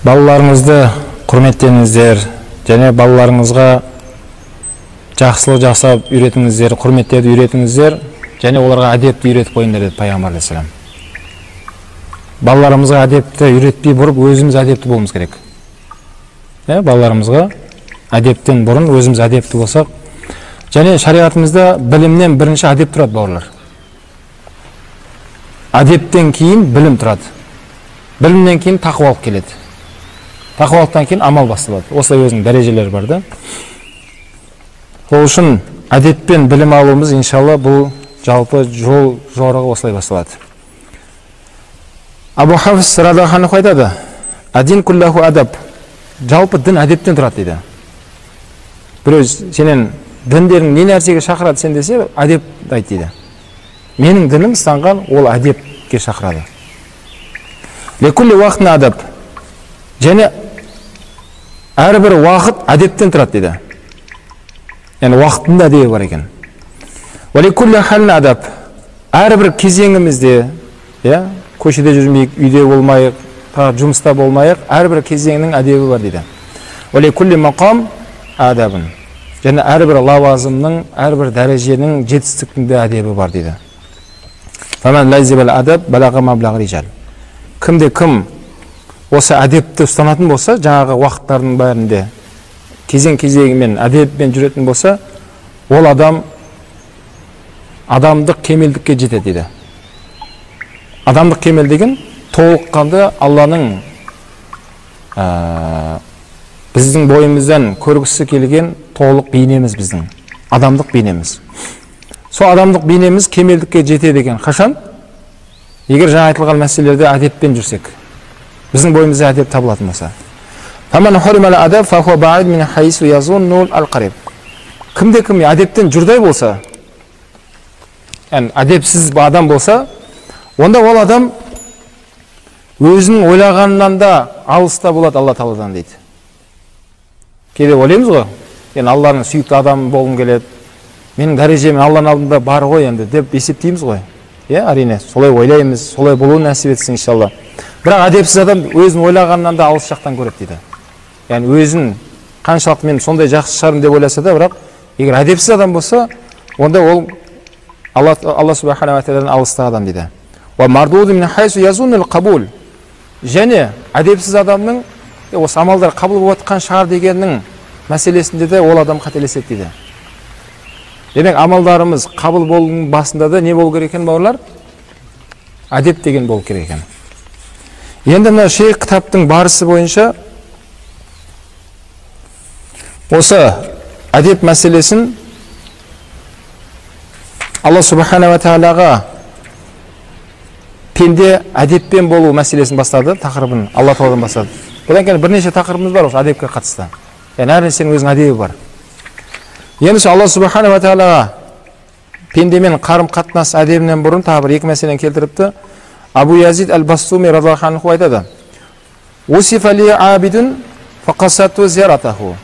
Балаларыңызды құрметтеңіздер және балаларыңызға жақсылық жасап үйретіңіздер, құрметтеуді үйретіңіздер және оларға әдепті үйретіп қойыңдар деді пайғамбар алейхиссалам. Балаларымызға әдепті үйретпей бұрып өзіміз әдепті болуымыз керек. Балаларымызға әдептен бұрын өзіміз әдепті болсақ, және шариғатымызда білімнен бірінші әдеп тұрады, бауырлар. Әдептен кейін білім тұрады. Білімнен кейін тақуалық келеді. Тақуалықтан кейін амал басталады. Осылай өзінің дәрежелері бар да. Ол үшін әдеппен білім алуымыз, иншалла, бұл жалпы жол жорығы осылай басталады. Абу Хафс радиаллаху анху айтады: «Адин куллаху адаб». Жалпы дін әдептен тұрады дейді. Біреу сенен діндерің не нәрсеге шақырады сен десе, әдеп айт дейді. Менің дінім ұстанған ол әдепке шақырады. Лекулли уақытын адаб. Және әрбір уақыт әдептен тұрады дейді. Яғни уақыттың да әдебі бар екен. Уәлекулли халин адаб. Әрбір кезеңімізде, иә, көшеде жүрмейік, үйде болмайық, жұмыста болмайық, әрбір кезеңнің әдебі бар дейді. Уәлекулли мақам адабын. Және әрбір лауазымның, әрбір дәреженің, жетістіктің де әдебі бар дейді. Фаман лазибал адаб балаға маблағ рижал. Кімде кім осы әдепті ұстанатын болса, жаңағы уақыттардың бәрінде кезең-кезегімен әдеппен жүретін болса, ол адам адамдық кемелдікке жетеді дейді. Адамдық кемел деген толыққанды Алланың біздің бойымыздан көргісі келген толық бейнеміз, біздің адамдық бейнеміз. Сол адамдық бейнеміз кемелдікке жетеді екен. Қашан? Егер жаңа айтылған мәселелерде әдеппен жүрсек, біздің бойымызда әдеп табылатын болса. Кімде кім әдептен жұрдай болса, яғни әдепсіз адам болса, онда ол адам өзінің ойлағанынан да алыста болады Алла Тағаладан дейді. Кейде ойлаймыз ғой, енді Алланың сүйікті адамы болғым келеді, менің дәрежем Алланың алдында бар ғой енді деп есептейміз ғой. Иә, әрине, солай ойлаймыз, солай болуын нәсіп етсін иншалла. Бірақ әдепсіз адам өзін ойлағанынан да алыс жақтан көреді дейді. Яғни өзін қаншалықты мен сондай жақсы шығармын деп ойласа да, бірақ егер әдепсіз адам болса, онда ол Алла субханаху ва тағаладан алыстағы адам дейді. Және әдепсіз адамның осы амалдар қабыл болып жатқан шығар дегеннің мәселесінде де ол адам қателеседі дейді. Демек, амалдарымыз қабыл болудың басында да не болу керек екен, бауырлар? Әдеп деген болу керек екен. Енді мына шейх кітаптың барысы бойынша осы әдеп мәселесін Алла субхана ва тағалаға пенде әдеппен болу мәселесін бастады, тақырыбын Алла тағаладан бастады. Бұдан кейін бірнеше тақырыбымыз бар осы әдепке қатысты. Яғни әр нәрсенің өзінің әдебі бар. Енді сол Алла субхана ва тағалаға пендемен қарым-қатынас әдебінен бұрын тағы бір екі мәселені келтіріпті. Абу Язид әл-Бастуми радиаллаху анху айтады: «Усифа ли абидун фақасату зияратаху».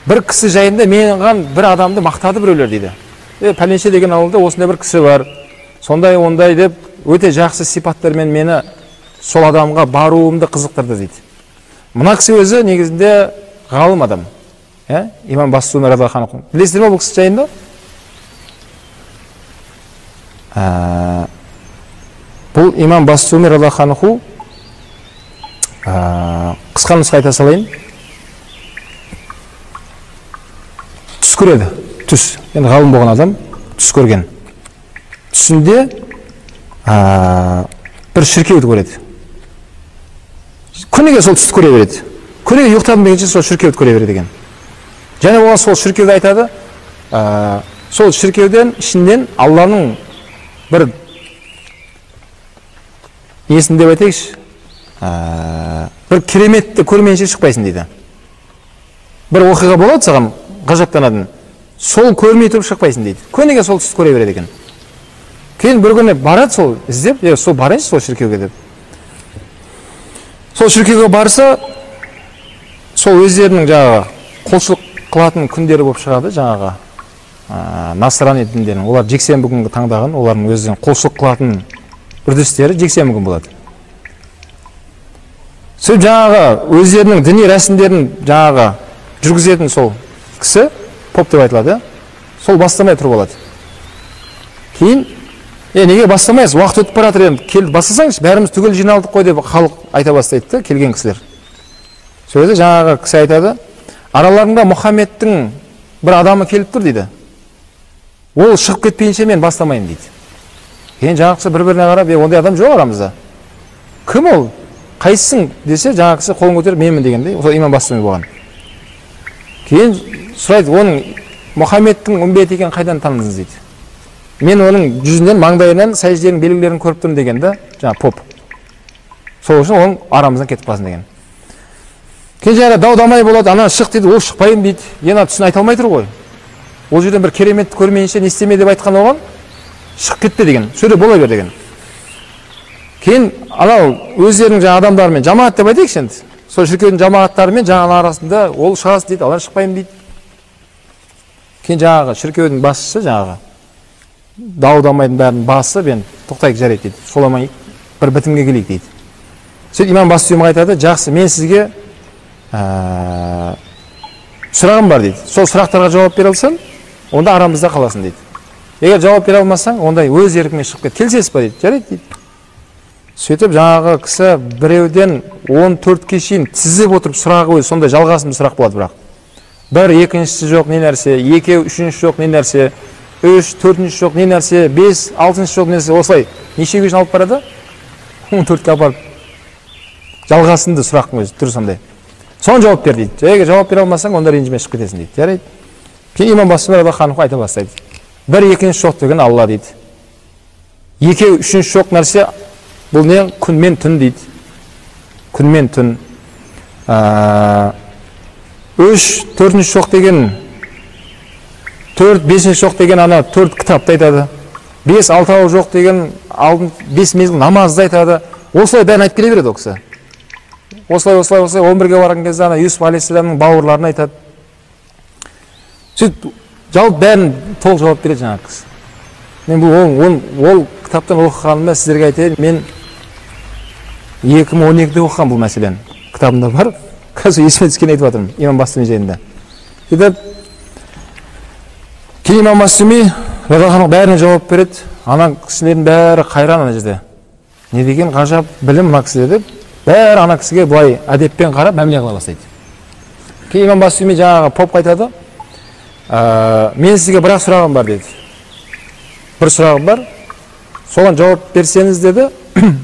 Бір кісі жайында маған бір адамды мақтады біреулер дейді. Пәленше деген ауылда осындай бір кісі бар, сондай ондай деп өте жақсы сипаттармен мені сол адамға баруымды қызықтырды дейді. Мына кісі өзі негізінде ғалым адам. Имам Бастуми радиаллаху анху. Білесіздер ме бұл кісі жайында? Бұл имам Бастуми радиаллаху анху, қысқа нұсқа айта салайын. Түс көреді, түс. Енді ғалым болған адам түс көрген. Түсінде бір шіркеуді көреді. Күніге сол түсті көре береді. Күніге ұйықтадым дегенше сол шіркеуді көре береді екен. Және оған сол шіркеуді айтады, сол шіркеуден ішінен Алланың бір несін деп айтайықшы, бір кереметті көрмейінше шықпайсың дейді. Бір оқиға болады саған, ғажаптанадың, сол көрмей тұрып шықпайсың дейді. Күніге сол түсті көре береді екен. Кейін бір күні барады сол іздеп, сол барайыншы сол шіркеуге деп. Сол шіркеуге барса, сол өздерінің жаңағы құлшылық қылатын күндері болып шығады, жаңағы насрани діндерінің. Олар жексенбі күнгі таңдаған, олардың өздерінің құлшылық қылатын үрдістері жексенбі күн болады. Сөйтіп жаңағы өздерінің діни рәсімдерін жаңағы жүргізетін сол кісі, поп деп айтылады, сол бастамай тұрып алады. Кейін, неге бастамайсыз, уақыт өтіп бара жатыр енді, келіп бастасаңызшы, бәріміз түгел жиналдық қой деп халық айта бастайды да, келген кісілер. Сол кезде жаңағы кісі айтады, араларында Мұхаммедтің бір адамы келіп тұр дейді. Ол шығып кетпейінше мен бастамаймын дейді. Кейін жаңағы кісі бір-біріне қарап, ондай адам жоқ арамызда. Кім ол? Қайсысың десе, жаңағы кісі қолын көтеріп менмін дегенде, сол имам Бастами болған. Кейін сұрайды, оның Мұхаммедтің үмбеті екенін қайдан таныдыңыз дейді. Мен оның жүзінен, маңдайынан сәжденің белгілерін көріп тұрмын деген да, жаңа поп. Сол үшін оның арамыздан кетіп қалсын деген. Кейін жаңа дау-дамай болады, ана шық дейді, ол шықпаймын дейді. Енді түсін айта алмай тұр ғой. Ол жерден бір кереметті көрмейінше не істеме деп айтқан оған, шығып кетті деген, сөйле бола бер деген. Кейін анау өздерінің жаңа адамдарымен, жамағат деп айтайықшы енді, сол шіркеудің жамағаттарымен жаңағы арасында ол шығасың дейді, алар шықпаймын дейді. Кейін жаңағы шіркеудің басшысы жаңағы дау-дамайдың бәрінің басы, мен тоқтайық жарайды дейді, соламай бір бітімге келейік дейді. Сөйтіп имам Бастами айтады, жақсы, мен сізге сұрағым бар дейді. Сол сұрақтарға жауап бере алсаң, онда арамызда қаласың дейді. Егер жауап бере алмасаң, онда өз еркіңмен шығып кет. Келісесіз ба дейді. Жарайды дейді. Сөйтіп жаңағы кісі біреуден 14-ке шейін тізіп отырып сұрағы өзі сондай жалғасымды сұрақ болады бірақ. Бір, екіншісі жоқ не нәрсе, екеу, үшіншісі жоқ не нәрсе, үш, төртіншісі жоқ не нәрсе, бес, алтыншысы жоқ не нәрсе, осылай нешеге шейін алып барады? 14-ке апарып. Жалғасынды сұрақтың өзі түрі сондай. Соны жауап бер дейді. Егер жауап бере алмасаң, онда ренжіме шығып кетесің дейді. Жарайды. Кейін имам Бастами радиаллаху анху айта бастайды. Бір, екінші жоқ деген Алла дейді. Екеу, үшінші жоқ нәрсе бұл не? Күн мен түн дейді. Күн мен түн. Үш, төртінші жоқ деген, төрт, бесінші жоқ деген ана төрт кітапты айтады. Бес, алтауы жоқ деген алдын бес мезгіл намазды айтады. Осылай бәрін айтып келе береді ол кісі. Осылай, осылай, осылай 11-ге барған кезде ана Юсуф алейхиссаламның бауырларын айтады. Сөйтіп жауап бәрін толық жауап береді жаңағы кісі. Мен бұл ол кітаптан оқығанымда сіздерге айтайын, мен 2012-де оқыған бұл мәселені. Кітабымда бар. Қазір есіме түскенін айтып жатырмын, имам Бастами жайында. Сөйтіп кейін имам Бастами радиаллаху анху бәріне жауап береді. Ана кісілердің бәрі қайран ана жерде. Не деген ғажап білім мына кісіде деп, бәрі ана кісіге былай әдеппен қарап мәміле қыла бастайды. Кейін имам Бастами жаңағы попқа айтады, мен сізге бір-ақ сұрағым бар деді. Бір сұрағым бар, соған жауап берсеңіз деді,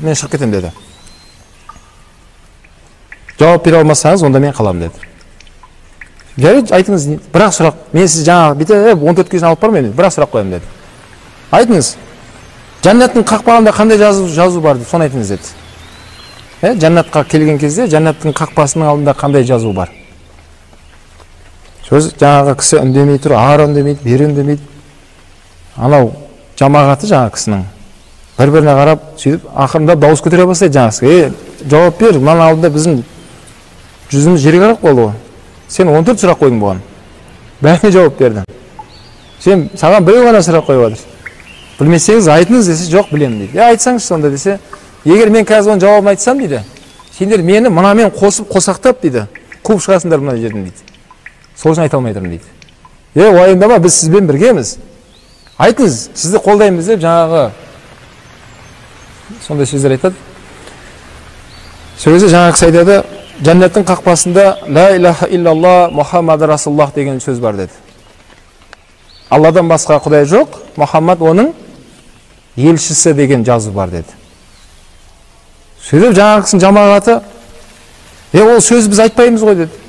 мен шығып кетемін деді. Жауап бере алмасаңыз, онда мен қаламын деді. Жарайды, айтыңыз, бір-ақ сұрақ, мен сіз жаңағы бүйтіп 14-ке шейін алып бармаймын деді, бір-ақ сұрақ қоямын деді. Айтыңыз, жәннаттың қақпағында қандай жазу бар деді, соны айтыңыз деді. Жәннатқа келген кезде жәннаттың қақпасының алдында қандай жазу бар? Сөз жаңағы кісі үндемей тұр, ары үндемейді, бері үндемейді. Анау жамағаты жаңағы кісінің бір-біріне қарап, сөйтіп ақырындап дауыс көтере бастайды жаңағы кісіге. Жауап бер, мынаның алдында біздің жүзіміз жерге қарап қалды ғой. Сен 14 сұрақ қойдың бұған. Бәріне жауап бердің. Сен саған біреу ғана сұрақ қойып жатыр. Білмесеңіз айтыңыз десе, жоқ білемін дейді. Айтсаңызшы сонда десе, егер мен қазір оның жауабын айтсам дейді, сендер мені мынамен қосып қосақтап дейді, қуып шығасыңдар мына жерден дейді. Сол үшін айта алмай тұрмын дейді. Уайымдама, біз сізбен біргеміз. Айтыңыз, сізді қолдаймыз деп жаңағы сондай сөздер айтады. Сол кезде жаңағы кісі айтады, жәннаттың қақпасында ла илаха иллалла Мухаммад расулаллах деген сөз бар деді. Алладан басқа құдай жоқ, Мухаммад оның елшісі деген жазу бар деді. Сөйтіп жаңағы кісінің жамағаты, ол сөзді біз айтпаймыз ғой деді.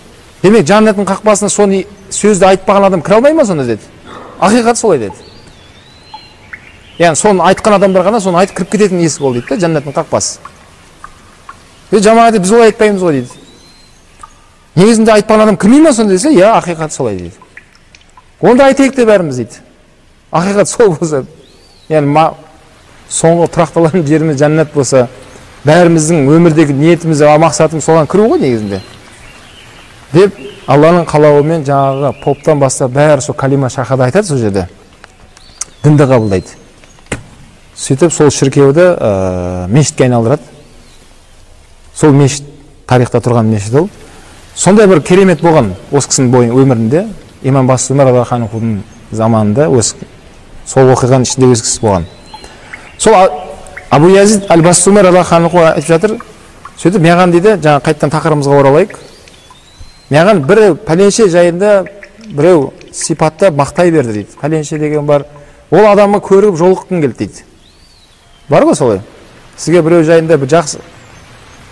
Демек, жәннаттың қақпасына соны сөзді айтпаған адам кіре алмай ма сонда деді. Ақиқат солай деді. Яғни соны айтқан адамдар ғана соны айтып кіріп кететін есік ол дейді да, жәннаттың қақпасы. Жамағат біз олай айтпаймыз ғой дейді. Негізінде айтпаған адам кірмей ма сонда десе, иә, ақиқат солай дейді. Онда айтайық деп бәріміз дейді. Ақиқат сол болса, яғни соңғы тұрақталатын жеріміз жәннат болса, бәріміздің өмірдегі ниетіміз, мақсатымыз соған кіру ғой негізінде. Деп Алланың қалауымен жаңағы поптан бастап бәрі сол калима шахада айтады сол жерде. Дінді қабылдайды. Сөйтіп сол шіркеуді мешітке айналдырады. Сол мешіт Тарихта тұрған мешіт ол. Сондай бір керемет болған осы кісінің бойын өмірінде, Имам Бастуми радиаллаху анхудың заманында сол оқиғаның ішінде өз кісі болған. Сол Абу Язид әл-Бастуми радиаллаху анху айтып жатыр, сөйтіп маған дейді, жаңа қайтадан тақырыбымызға оралайық. Маған бір пәленше жайында біреу сипаттап мақтай берді дейді. Пәленше деген бар. Ол адамы көріп жолыққым келді дейді. Бар ғой солай? Сізге біреу жайында бір жақсы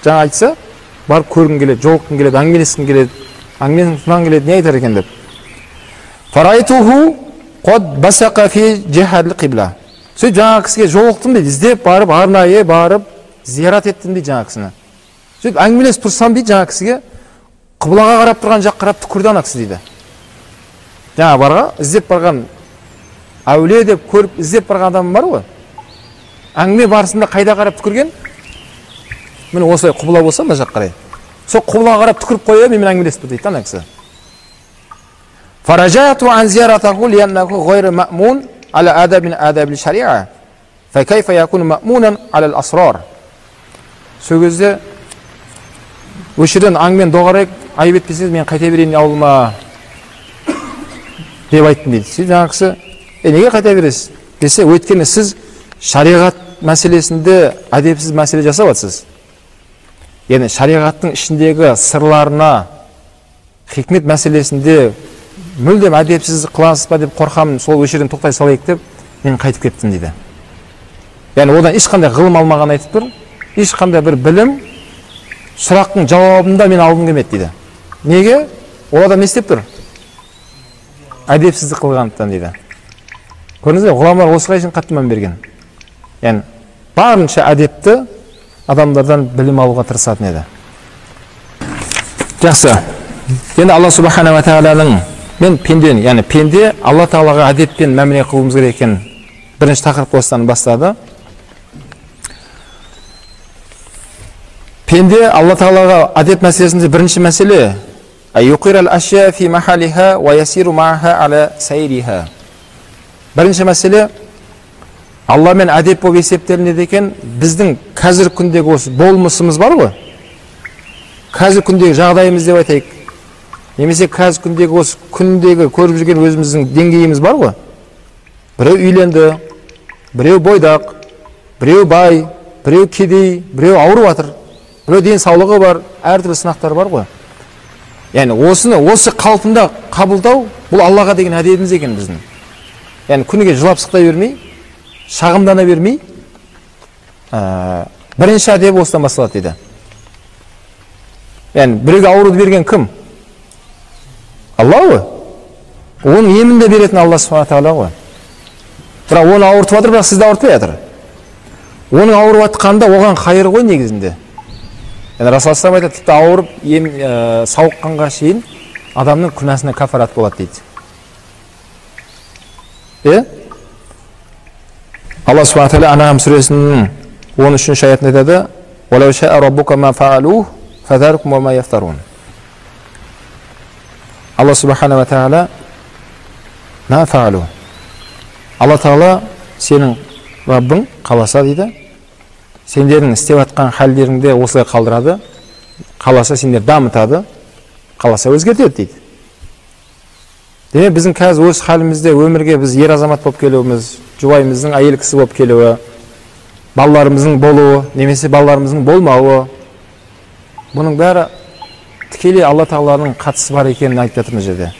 жаңа айтса, барып көргім келеді, жолыққым келеді, әңгімелескім келеді, әңгімесін тыңдағым келеді, не айтар екен деп. Фарайтуху қад басақа фи жихадил қибла. Сөйтіп жаңа кісіге жолықтым дейді, іздеп барып, арнайы барып, зиярат еттім дейді жаңа кісіні. Сөйтіп әңгімелесіп тұрсам дейді жаңа кісіге, қыблаға қарап тұрған жақ қарап түкірді ана кісі дейді. Жаңа барға, іздеп барған, әулие деп көріп іздеп барған адам бар ғой. Әңгіме барысында қайда қарап түкірген? Міне осылай құбыла болса мына жаққа қарай. Сол құбылаға қарап түкіріп қоя, менімен әңгімелесіп тұр дейді ана кісі. Фаражату ан зияратаху лианнаху ғайру маъмун аля адабин адабил шариа, фа кайфа якуну маъмунан аля асрар. Сол кезде осы жерден әңгімені доғарайық, айып етпесеңіз мен қайта берейін ауылыма деп айттым дейді. Сөйтіп жаңағы кісі, неге қайта бересіз десе, өйткені сіз шариғат мәселесінде әдепсіз мәселе жасап жатсыз. Яғни шариғаттың ішіндегі сырларына, хикмет мәселесінде мүлдем әдепсіз қыласыз ба деп қорқамын, сол осы жерден тоқтай салайық деп мен қайтып кеттім дейді. Яғни одан ешқандай ғылым алмағанын айтып тұр, ешқандай бір білім, сұрақтың жауабын да мен алғым келмеді дейді. Неге? Ол адам не істеп тұр? Әдепсіздік қылғандықтан дейді. Көрдіңіз бе, ғұламалар осыға шейін қатты мән берген. Яғни барынша әдепті адамдардан білім алуға тырысатын еді. Жақсы. Енді Алла субханала тағаланың мен пендені, яғни пенде Алла тағалаға әдеппен мәміле қылуымыз керек екен. Бірінші тақырып осыдан бастады. Пенде Алла тағалаға әдеп мәселесінде бірінші мәселе Бірінші мәселе Алламен әдеп болып есептелінеді екен. Біздің қазір күндегі осы болмысымыз бар ғой. Қазір күндегі жағдайымыз деп айтайық. Немесе қазір күндегі осы күндегі көріп жүрген өзіміздің деңгейіміз бар ғой. Біреу үйленді, біреу бойдақ, біреу бай, біреу кедей, біреу ауырып жатыр, біреу денсаулығы бар, әртүрлі сынақтар бар ғой. Яғни осыны осы қалпында қабылдау бұл Аллаға деген әдебіміз екен біздің. Яғни күніге жылап сықтай бермей, шағымдана бермей, бірінші әдеп осыдан басталады дейді. Яғни біреуге ауруды берген кім? Алла ғой. Оның емін де беретін Алла субхана тағала ғой. Бірақ оны ауыртып жатыр, бірақ сізді ауыртпай жатыр. Оның ауырып жатқанда оған қайыр ғой негізінде. Яғни Расул саллаллаху айтады, тіпті ауырып ем сауыққанға шейін адамның күнәсіне кафарат болады дейді. Алла субхана тағала Анам сүресінің 13-ші аятында айтады: «Уалау шаа раббука ма фаалух, фазаркум ва ма яфтарун». Алла субхана ва тағала ма фаалу. Алла тағала сенің Раббың қаласа дейді, сендердің істеп жатқан халдеріңді осылай қалдырады, қаласа сендер дамытады, қаласа өзгертеді дейді. Демек біздің қазір өз халімізде өмірге біз ер азамат болып келуіміз, жұбайымыздың әйел кісі болып келуі, балаларымыздың болуы, немесе балаларымыздың болмауы, бұның бәрі тікелей Алла тағаланың қатысы бар екенін айтып жатыр мына жерде.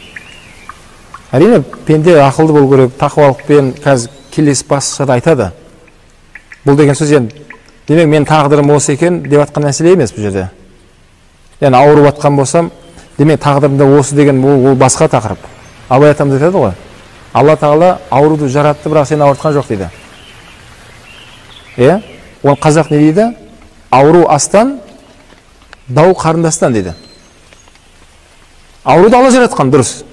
Әрине, пенде ақылды болу керек, тақуалықпен қазір келесі басқышта айтады. Бұл деген сөз енді, демек мен тағдырым осы екен деп жатқан мәселе емес бұл жерде. Яғни ауырып жатқан болсам, демек тағдырымда осы деген ол басқа тақырып. Абай атамыз айтады ғой, Алла тағала ауруды жаратты, бірақ сені ауыртқан жоқ дейді. Оны қазақ не дейді? Ауру астан, дау қарындастан дейді. Ауруды Алла жаратқан, дұрыс.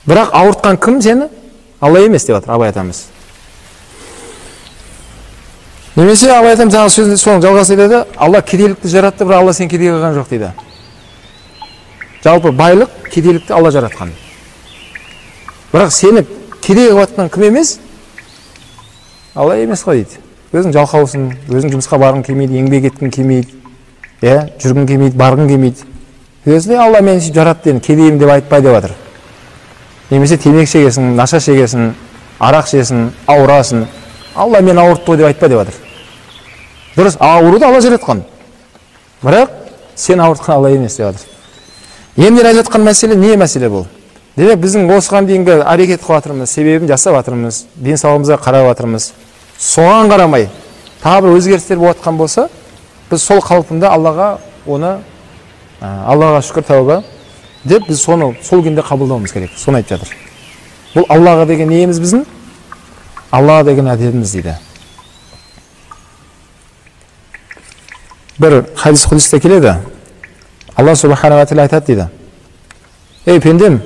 Бірақ ауыртқан кім сені? Алла емес деп жатыр Абай атамыз. Немесе Абай атамыз жаңағы сөзін соның жалғасын айтады, Алла кедейлікті жаратты, бірақ Алла сені кедей қылған жоқ дейді. Жалпы байлық, кедейлікті Алла жаратқан. Бірақ сені кедей қылып жатқан кім емес? Алла емес қой дейді. Өзің жалқаусың, өзің жұмысқа барғың келмейді, еңбек еткің келмейді. Иә, жүргің келмейді, барғың келмейді. Өзіне Алла мені сөйтіп жаратты енді, кедеймін деп айтпай деп жатыр. Немесе темекі шегесің, наша шегесің, арақ ішесің, ауырасың. Алла мені ауыртты ғой деп айтпа деп жатыр. Дұрыс, ауруды Алла жаратқан. Бірақ сен ауыртқан Алла емес деп жатыр. Енді айтып жатқан мәселе не мәселе бұл? Демек, біздің осыған дейінгі әрекет қылып жатырмыз, себебін жасап жатырмыз, денсаулығымызға қарап жатырмыз. Соған қарамай тағы бір өзгерістер болып жатқан болса, біз сол қалпында Аллаға оны Аллаға шүкір, тәуба деп біз соны сол күнде қабылдауымыз керек. Соны айтып жатыр. Бұл Аллаға деген неміз біздің? Аллаға деген әдебіміз дейді. Бір хадис құдисте келеді. Алла субханала тағала айтады дейді. Ей пендем,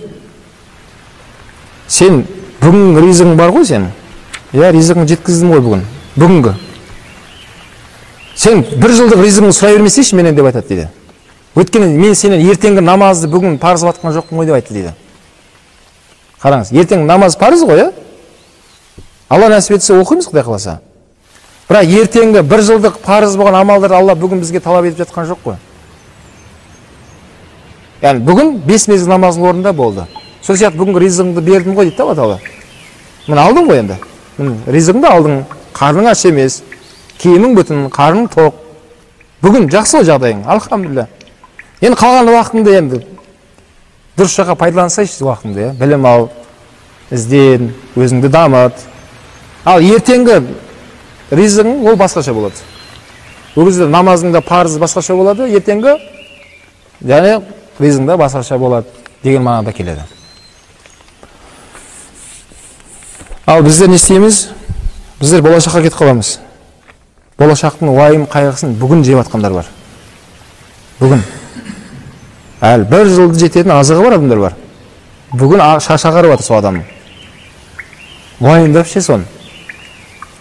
сен бүгін ризығың бар ғой сен. Иә, ризығың жеткіздім ғой бүгін. Бүгінгі. Сен бір жылдық ризығыңды сұрай бермесейші менен деп айтады дейді. Өйткені мен сенен ертеңгі намазды бүгін парыз қылып жатқан жоқпын ғой деп айтты дейді. Қараңыз, ертең намаз парыз ғой, иә? Алла нәсіп етсе оқимыз, Құдай қаласа. Бірақ ертеңгі бір жылдық парыз болған амалдарды Алла бүгін бізге талап етіп жатқан жоқ қой. Яғни бүгін 5 мезгіл намаздың орнында болды. Сол сияқты бүгінгі ризығыңды бердім ғой дейді да Алла тағала. Міне алдың ғой енді. Міне ризығыңды алдың, қарның аш емес, киімің бүтін, қарның тоқ. Бүгін жақсы ғой жағдайың, алхамдулилля. Енді қалған уақытыңды енді дұрыс жаққа пайдалансайшы уақытыңды, иә? Білім ал, ізден, өзіңді дамыт. Ал ертеңгі ризығың ол басқаша болады. Ол кезде намазың да парызы басқаша болады, ертеңгі және ризығың да басқаша болады деген мағынада келеді. Ал біздер не істейміз? Біздер болашаққа кетіп қаламыз. Болашақтың уайым қайғысын бүгін жеп жатқандар бар. Бүгін. Әлі бір жылды жететін азығы бар адамдар бар. Бүгін шашы ағарып жатыр сол адамның. Уайымдап ше соны.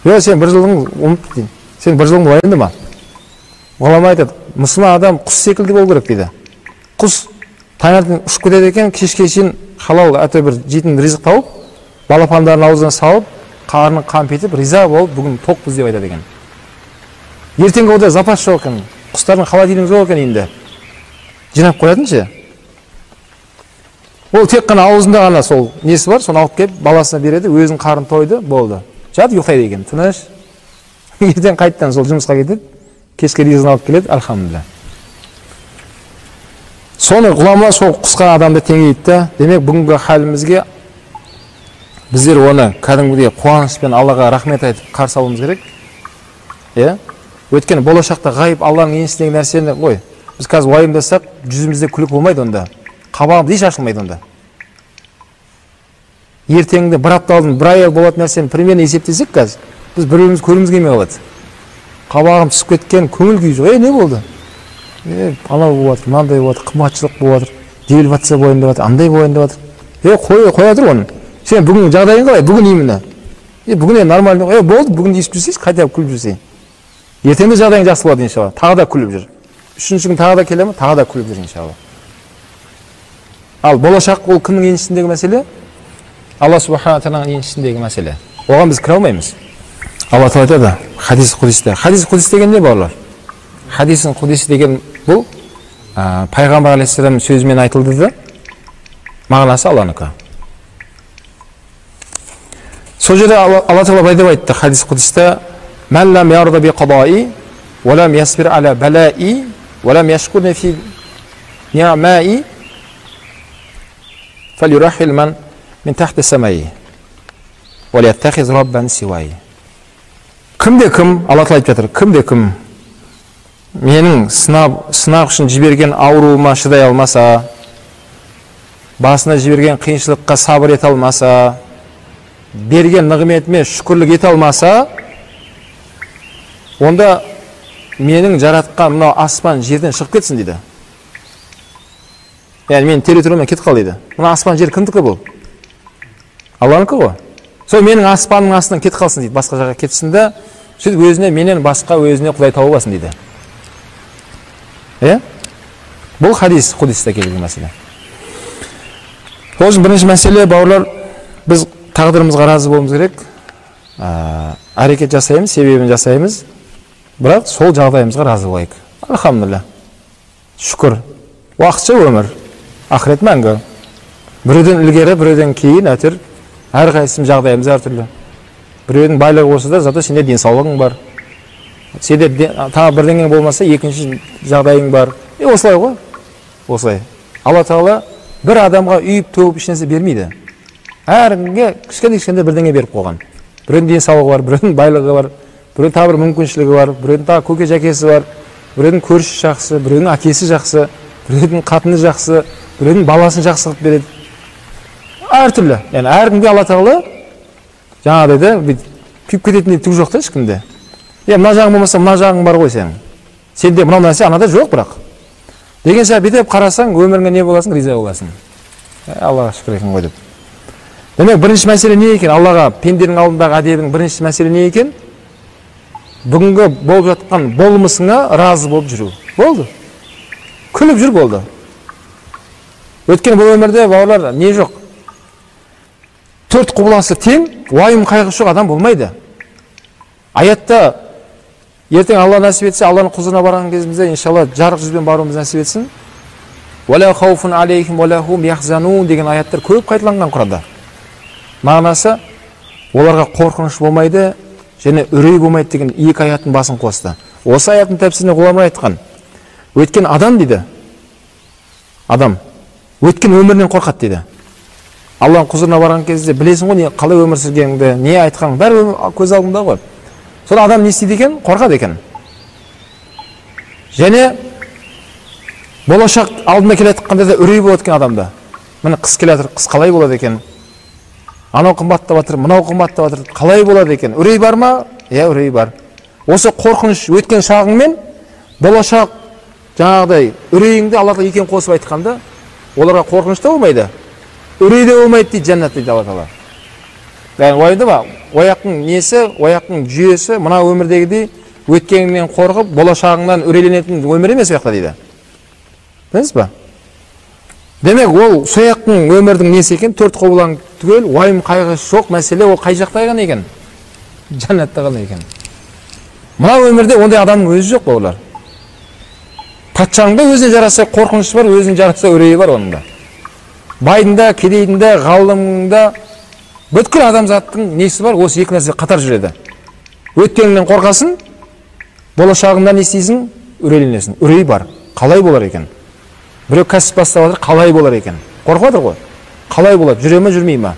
Е, сен бір жылдың ұмыт дейін. Сен бір жылдың уайымдама. Ғұлама айтады, мұсылман адам құс секілді болу керек дейді. Құс таңертең ұшып кетеді екен, кешке шейін халал әйтеуір бір жейтін ризық тауып, балапандарын аузына салып, қарнын қамп етіп, риза болып, бүгін тоқпыз деп айтады екен. Ертеңгі онда запас жоқ екен. Құстардың холодильнигі жоқ екен енді. Жинап қоятын ше. Ол тек қана аузында ғана сол несі бар, соны алып келіп баласына береді, өзінің қарны тойды, болды. Жатып ұйықтайды екен, тыныш. Ертең қайтадан сол жұмысқа кетеді, кешке ризығын алып келеді, альхамдулилля. Соны ғұлама сол құсқа адамды теңейді да, демек бүгінгі халімізге біздер оны кәдімгідей қуанышпен Аллаға рахмет айтып қарсы алуымыз керек. Иә? Өйткені болашақта ғайып Алланың еншісіндегі нәрсені ғой. Біз қазір уайымдасақ, жүзімізде күлкі болмайды онда. Қабағымыз еш ашылмайды онда. Ертеңгі бір апта алдын, бір ай болатын нәрсені примерно есептесек қазір, біз бір-бірімізді көргіміз келмей қалады. Қабағым түсіп кеткен, көңіл күй жоқ. Не болды? Анау болып жатыр, мынандай болып жатыр, қымбатшылық болып жатыр, девальвация болайын деп жатыр, андай болайын деп жатыр. Қоя тұр оны. Сен бүгін жағдайың қалай? Бүгін именно. Бүгін нормально. Болды, бүгін естіп жүрсейші, қайта күліп жүрсей. Ертең де жағдайың жақсы болады иншалла. Тағы да күліп жүр. Үшінші күн тағы да келе ме? Тағы да күліп жүр иншалла. Ал болашақ ол кімнің еншісіндегі мәселе? Алла субхана тағаланың еншісіндегі мәселе. Оған біз кіре алмаймыз. Алла тағала айтады, хадис құдисте. Хадис құдис деген не, бауырлар? Хадисін құдис деген бұл пайғамбар алейхиссалам сөзімен айтылды да, мағынасы Алланікі. Сол жерде Алла тағала былай деп айтты, хадис құдисте: «Мән лам ярда би қадаи, уа лам ясбир аля балаи, уа лам яшкурни фи ни'маи, фалюрахил ман мин тахти самаи, уа лияттахиз раббан сиваи». Кімде кім, Алла тағала айтып жатыр, кімде кім менің сынақ үшін жіберген ауруыма шыдай алмаса, басына жіберген қиыншылыққа сабыр ете алмаса, берген нығметіме шүкірлік ете алмаса, онда менің жаратқан мынау аспан жерден шығып кетсін дейді. Яғни менің территориямнан кетіп қал дейді. Мына аспан жер кімдікі бұл? Алланікі ғой. Сол менің аспанның астынан кетіп қалсын дейді, басқа жаққа кетсін де, сөйтіп өзіне менен басқа өзіне Құдай тауып алсын дейді. Бұл хадис, құдиста келген мәселе. Сол үшін бірінші мәселе, бауырлар, біз тағдырымызға разы болуымыз керек. Әрекет жасаймыз, себебін жасаймыз, бірақ сол жағдайымызға разы болайық. Алхамдулилля. Шүкір. Уақытша өмір, ақырет мәңгі. Біреуден ілгері, біреуден кейін, әйтеуір әрқайсымыз жағдайымыз әртүрлі. Біреудің байлығы болса да, зато сенде денсаулығың бар. Сенде тағы бірдеңең болмаса, екінші жағдайың бар. Осылай ғой. Осылай. Алла Тағала бір адамға үйіп төгіп ешнәрсе бермейді. Әркімге кішкентай-кішкентай бірдеңе беріп қойған. Біреудің денсаулығы бар, біреудің байлығы бар, біреудің тағы бір мүмкіншілігі бар, біреудің тағы көке жәкесі бар, біреудің көршісі жақсы, біреудің әкесі жақсы, біреудің қатыны жақсы, біреудің баласын жақсы қылып береді. Әртүрлі. Яғни әркімге Алла Тағала жаңағыдай да күйіп кететіндей түк жоқ та ешкімде. Мына жағың болмаса, мына жағың бар ғой сенің. Сенде мынау нәрсе анада жоқ бірақ. Деген сияқты бүйтіп қарасаң, өміріңе не боласың, риза боласың. Аллаға шүкір екен ғой деп. Демек, бірінші мәселе не екен? Аллаға пенденің алдындағы әдебінің бірінші мәселе не екен? Бүгінгі болып жатқан болмысыңа разы болып жүру. Болды. Күліп жүр, болды. Өйткені бұл өмірде, бауырлар, не жоқ? Төрт құбыласы тең, уайым қайғы жоқ адам болмайды. Аятта ертең Алла нәсіп етсе, Алланың құзырына барған кезімізде иншалла жарық жүзбен баруымыз нәсіп етсін. Уәлә хауфун алейхим уәлә хум яхзанун деген аяттар көп қайталанған Құранда. Мағынасы, оларға қорқыныш болмайды және үрей болмайды деген екі аяттың басын қосты. Осы аяттың тәпсіріне ғұламалар айтқан. Өткен адам дейді. Адам өткен өмірінен қорқады дейді. Алланың құзырына барған кезде білесің ғой, не қалай өмір сүргеніңді, не айтқаныңды, бәрі көз алдыңда ғой. Сонда адам не істейді екен? Қорқады екен. Және болашақ алдында келе жатқанда да үрей болады екен адамда. Міне қыс келе жатыр, қыс қалай болады екен? Анау қымбаттап жатыр, мынау қымбаттап жатыр, қалай болады екен? Үрей бар ма? Иә, үрей бар. Осы қорқыныш өткен шағыңмен болашақ жаңағыдай үрейіңді Алла Тағала екеуін қосып айтқанда, оларға қорқыныш та болмайды, үрей де болмайды дейді жәннат дейді Алла Тағала. Яғни уайымдама, ояқтың несі, ояқтың жүйесі мына өмірдегідей өткеніңнен қорқып, болашағыңнан үрейленетін өмір емес ояқта дейді. Білесіз ба? Демек, ол сояқтың өмірдің несі екен? Төрт құбылаң түгел, уайым қайғы жоқ мәселе ол қай жақта ғана екен? Жәннатта ғана екен. Мына өмірде ондай адамның өзі жоқ, бауырлар. Патшаның да өзіне жараса қорқынышы бар, өзіне жараса үрейі бар оның да. Байдың да, кедейдің де, ғалымның да, бүткіл адамзаттың несі бар, осы екі нәрсе қатар жүреді. Өткеніңнен қорқасың, болашағыңда не істейсің? Үрейленесің. Үрей бар. Қалай болар екен? Біреу кәсіп бастап жатыр, қалай болар екен? Қорқып жатыр ғой. Қалай болады? Жүре ме, жүрмей ме?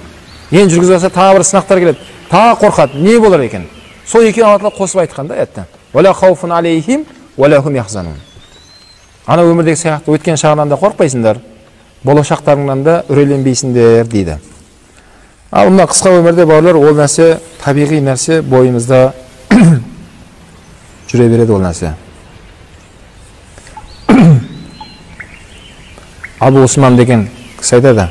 Енді жүргізіп жатса тағы бір сынақтар келеді. Тағы қорқады. Не болар екен? Сол екеуін Алла Тағала қосып айтқан да аятта. Уәлә хауфун алейхим уәлә хум яхзанун. Ана өмірдегі сияқты өткен шағынан да қорықпайсыңдар, болашақтарыңнан да үрейленбейсіңдер дейді. Ал мына қысқа өмірде, бауырлар, ол нәрсе табиғи нәрсе, бойымызда жүре береді ол нәрсе. Абу Усман деген кісі айтады: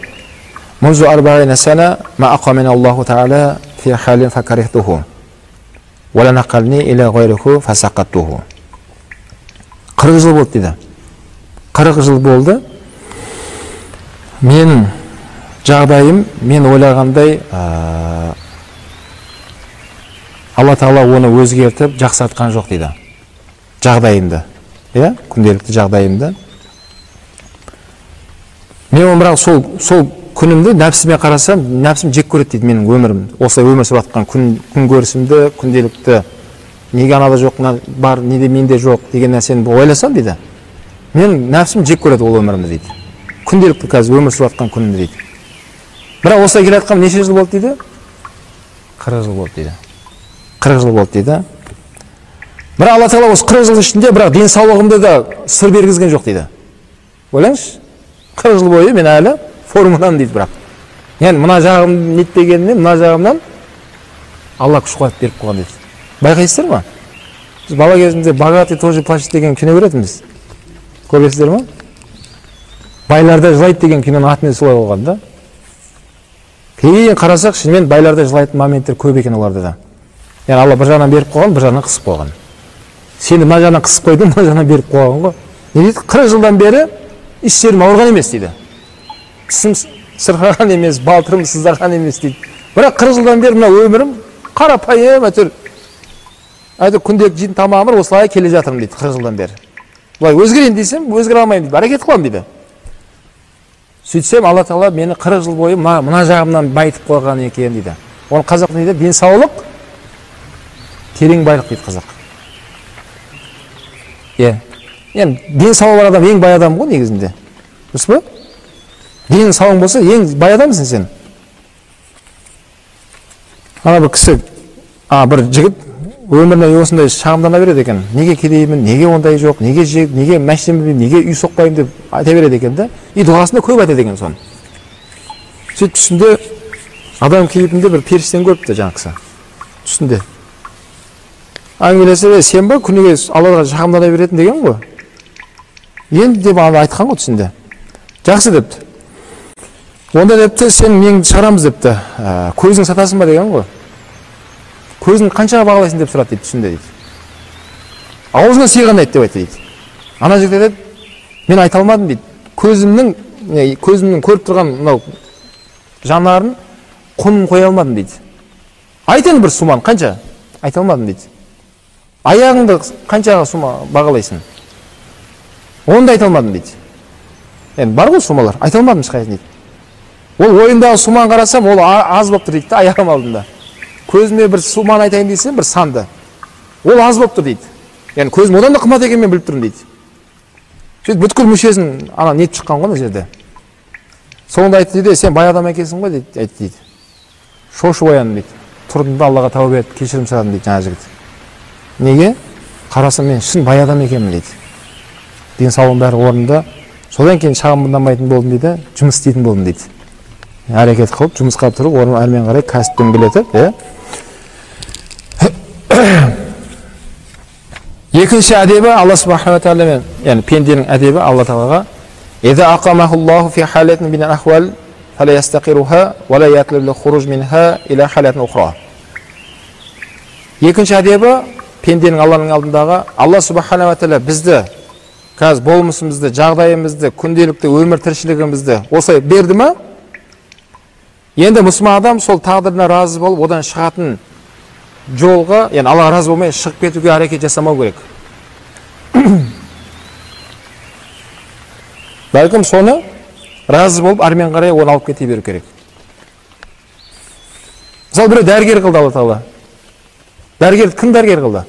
«Мунзу арбаина сана ма ақамина Аллаху таала фи халин факарихтуху, ва ла нақални иля ғайриху фасақаттуху». 40 жыл болды дейді. 40 жыл болды. Мен жағдайым, мен ойлағандай, Алла Тағала оны өзгертіп, жақсартқан жоқ дейді. Жағдайымды, иә, күнделікті жағдайымды. Мен оны бірақ сол күнімді нәпсіме қарасам, нәпсім жек көреді дейді менің өмірім. Осылай өмір сүріп жатқан күнкөрісімді, күнделікті, неге анада жоқ, бар, неде менде жоқ деген нәрсені ойласам дейді. Мен нәпсім жек көреді ол өмірімді дейді. Күнделікті қазір өмір сүріп жатқан күнімді дейді. Бірақ осылай келе жатқан неше жыл болды дейді? 40 жыл болды дейді. 40 жыл болды дейді. Бірақ Алла Тағала осы 40 жылдың ішінде бірақ денсаулығымды да сыр бергізген жоқ дейді. Ойлаңызшы, 40 жыл бойы мен әлі формадан дейді бірақ. Яғни мына жағым нетпегеніне, мына жағымнан Алла күш қуат беріп қойған дейді. Байқайсыздар ма? Біз бала кезімізде «Богатый тоже плачет» деген кино көретінбіз. Көресіздер ма? Байларда жылайды деген киноның атымен солай болған да. Кейін қарасақ, шынымен байларда жылайтын моменттер көп екен оларда да. Яғни Алла бір жағынан беріп қойған, бір жағынан қысып қойған. Сені мына жағынан қысып қойды, мына жағынан беріп қойған ғой. Не дейді? 40 жылдан бері еш жерім ауырған емес дейді. Тісім сырқаған емес, балтырым сыздаған емес дейді. Бірақ 40 жылдан бері мына өмірім қарапайым, әйтеуір күнделікті жейтін тамағым бар, осылай келе жатырмын дейді 40 жылдан бері. Былай өзгерейін десем, өзгере алмаймын дейді, әрекет қыламын дейді. Сөйтсем, Алла Тағала мені 40 жыл бойы мына жағымнан байытып қойған екен дейді. Оны қазақ не дейді? Денсаулық терең байлық дейді қазақ. Иә. Енді денсаулығы бар адам ең бай адам ғой негізінде. Дұрыс па? Денің сауың болса, ең бай адамсың сен. Ана бір кісі, бір жігіт өміріне осындай шағымдана береді екен. Неге кедеймін, неге ондай жоқ, неге жек, неге машина мінбеймін, неге үй соқпаймын деп айта береді екен да. И дұғасында көп айтады екен соны. Сөйтіп түсінде адам кейпінде бір періштені көріпті жаңағы кісі. Түсінде. Әңгімелесе, сен ба күніге Аллаға шағымдана беретін деген ғой. Енді деп ана айтқан ғой түсінде. Жақсы депті. Онда депті, сен мен шығарамыз депті. Көзің сатасың ба деген ғой. Көзін қаншаға бағалайсың деп сұрады дейді түсінде дейді. Аузына сыйғанды айт деп айтты дейді. Ана жігіт айтады, мен айта алмадым дейді. Көзімнің көріп тұрған мынау жанарын құнын қоя алмадым дейді. Айт енді бір суманы қанша? Айта алмадым дейді. Аяғыңды қаншаға сума бағалайсың? Оны да айта алмадым дейді. Енді бар ғой сумалар, айта алмадым ешқайсысын дейді. Ол ойымдағы суманы қарасам, ол аз болып тұр дейді да, аяғым алдында. Көзіме бір суманы айтайын десем, бір санды. Ол аз болып тұр дейді. Яғни көзім одан да қымбат екенін мен біліп тұрмын дейді. Сөйтіп бүткіл мүшесін ана нетіп шыққан ғой ана жерде. Соңында айтты дейді, сен бай адам екенсің ғой дейді, айтты дейді. Шошып ояндым дейді. Тұрдым да Аллаға тәубе етіп кешірім сұрадым дейді жаңа жігіт. Неге? Қарасам мен шын бай адам екенмін дейді. Денсаулығым бәрі орнында. Содан кейін шағымданбайтын болдым дейді, жұмыс істейтін болдым дейді. Әрекет қылып, жұмысқа тұрып, орын әрмен қарай кәсіп дөңгелетіп, иә. Екінші әдебі Алла субханала тағаламен, яғни пенденің әдебі Алла тағалаға «Иза ақамахуллаху фи халатин минал ахвал, фала ястақируха, ва ла ятлубу хуруж минха иля халатин ухра». Екінші әдебі пенденің Алланың алдындағы Алла субханала тағала бізді қазір болмысымызды, жағдайымызды, күнделікті өмір тіршілігімізді осылай берді ма? Енді мұсылман адам сол тағдырына разы болып, одан шығатын жолға, яғни Аллаға разы болмай шығып кетуге әрекет жасамау керек. Бәлкім соны разы болып, әрмен қарай оны алып кете беру керек. Мысалы, біреу дәрігер қылды Алла Тағала. Дәрігерді кім дәрігер қылды?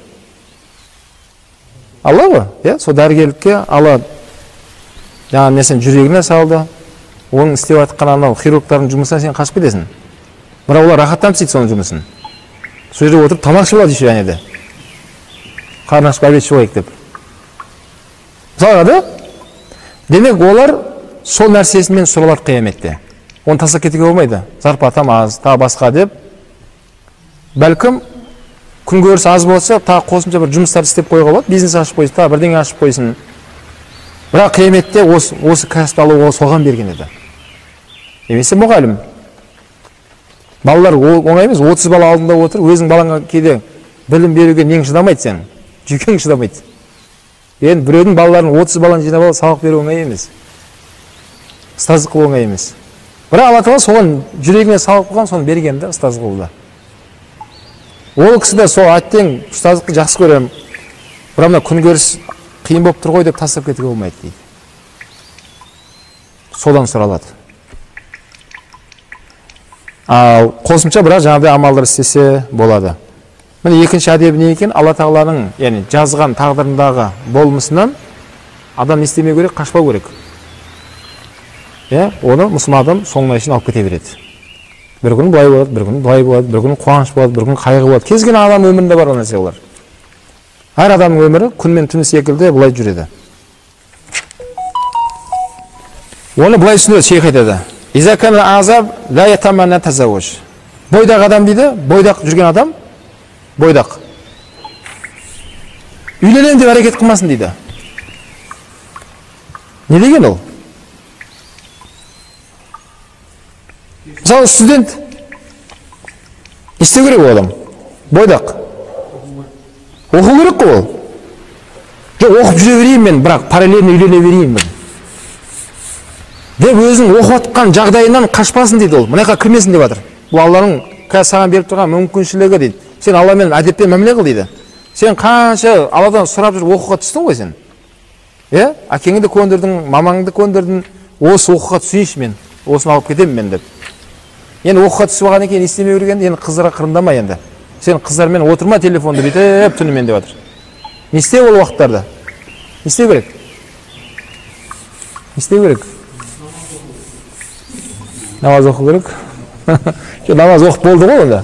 Алла ғой, иә? Сол дәрігерлікке Алла жаңағы нәрсені жүрегіне салды. Оның істеп жатқан анау хирургтардың жұмысынан сен қашып кетесің. Бірақ олар рахаттанып істейді соның жұмысын. Сол жерде отырып тамақ ішіп алады еще және де. Қарны ашып обед ішіп алайық деп. Мысалға да? Демек олар сол нәрсесімен сұралады қияметте. Оны тастап кетуге болмайды. Зарплатам аз, тағы басқа деп. Бәлкім күнкөріс аз болса, тағы қосымша бір жұмыстар істеп қоюға болады, бизнес ашып қойсын, тағы бірдеңе ашып қойсын. Бірақ қияметте осы кәсіпті алуға соған берген еді. Немесе мұғалім. Балалар оңай емес, 30 бала алдында отыр, өзің балаңа кейде білім беруге нең шыдамайды сенің, жүйкең шыдамайды. Енді біреудің балаларын 30 баланы жинап алып сабақ беру оңай емес. Ұстаздық қылу оңай емес. Бірақ Алла Тағала соған жүрегіне салып қойған, соны берген да ұстаздық қылуды. Ол кісі де сол әттең ұстаздықты жақсы көремін, бірақ мына күнкөріс қиын болып тұр ғой деп тастап кетуге болмайды дейді. Содан сұралады. Ал қосымша бірақ жаңағыдай амалдар істесе болады. Міне екінші әдебі не екен? Алла Тағаланың, яғни жазған тағдырындағы болмысынан адам не істемеу керек, қашпау керек. Иә, оны мұсылман адам соңына шейін алып кете береді. Бір күні былай болады, бір күні былай болады, бір күні қуаныш болады, бір күні қайғы болады. Кез келген адам өмірінде бар ол нәрсе олар. Әр адамның өмірі күн мен түн секілді былай жүреді. Оны былай түсіндіреді, шейх айтады. Иза кана азаб ла ятаманна тазавуж. Бойдақ адам дейді, бойдақ жүрген адам, бойдақ. Үйленемін деп әрекет қылмасын дейді. Не деген ол? Мысалы, студент не істеу керек ол адам? Бойдақ. Оқу керек қой ол. Жоқ, оқып жүре берейін мен, бірақ параллельно үйлене берейін мен. Деп өзің оқып жатқан жағдайынан қашпасын дейді ол. Мына жаққа кірмесін деп жатыр. Бұл Алланың қазір саған беріп тұрған мүмкіншілігі дейді. Сен Алламен әдеппен мәміле қыл дейді. Сен қанша Алладан сұрап жүріп оқуға түстің ғой сен. Иә, әкеңді көндірдің, мамаңды көндірдің, осы оқуға түсейінші мен, осыны алып кетемін мен деп. Енді оқуға түсіп алғаннан кейін не істемеу керек енді? Енді қыздарға қырындама енді. Сен қыздармен отырма телефонды бүйтіп түнімен деп жатыр. Не істеу ол уақыттарда? Не істеу керек? Не істеу керек? Намаз оқу керек. Жоқ, намаз оқып болды ғой онда.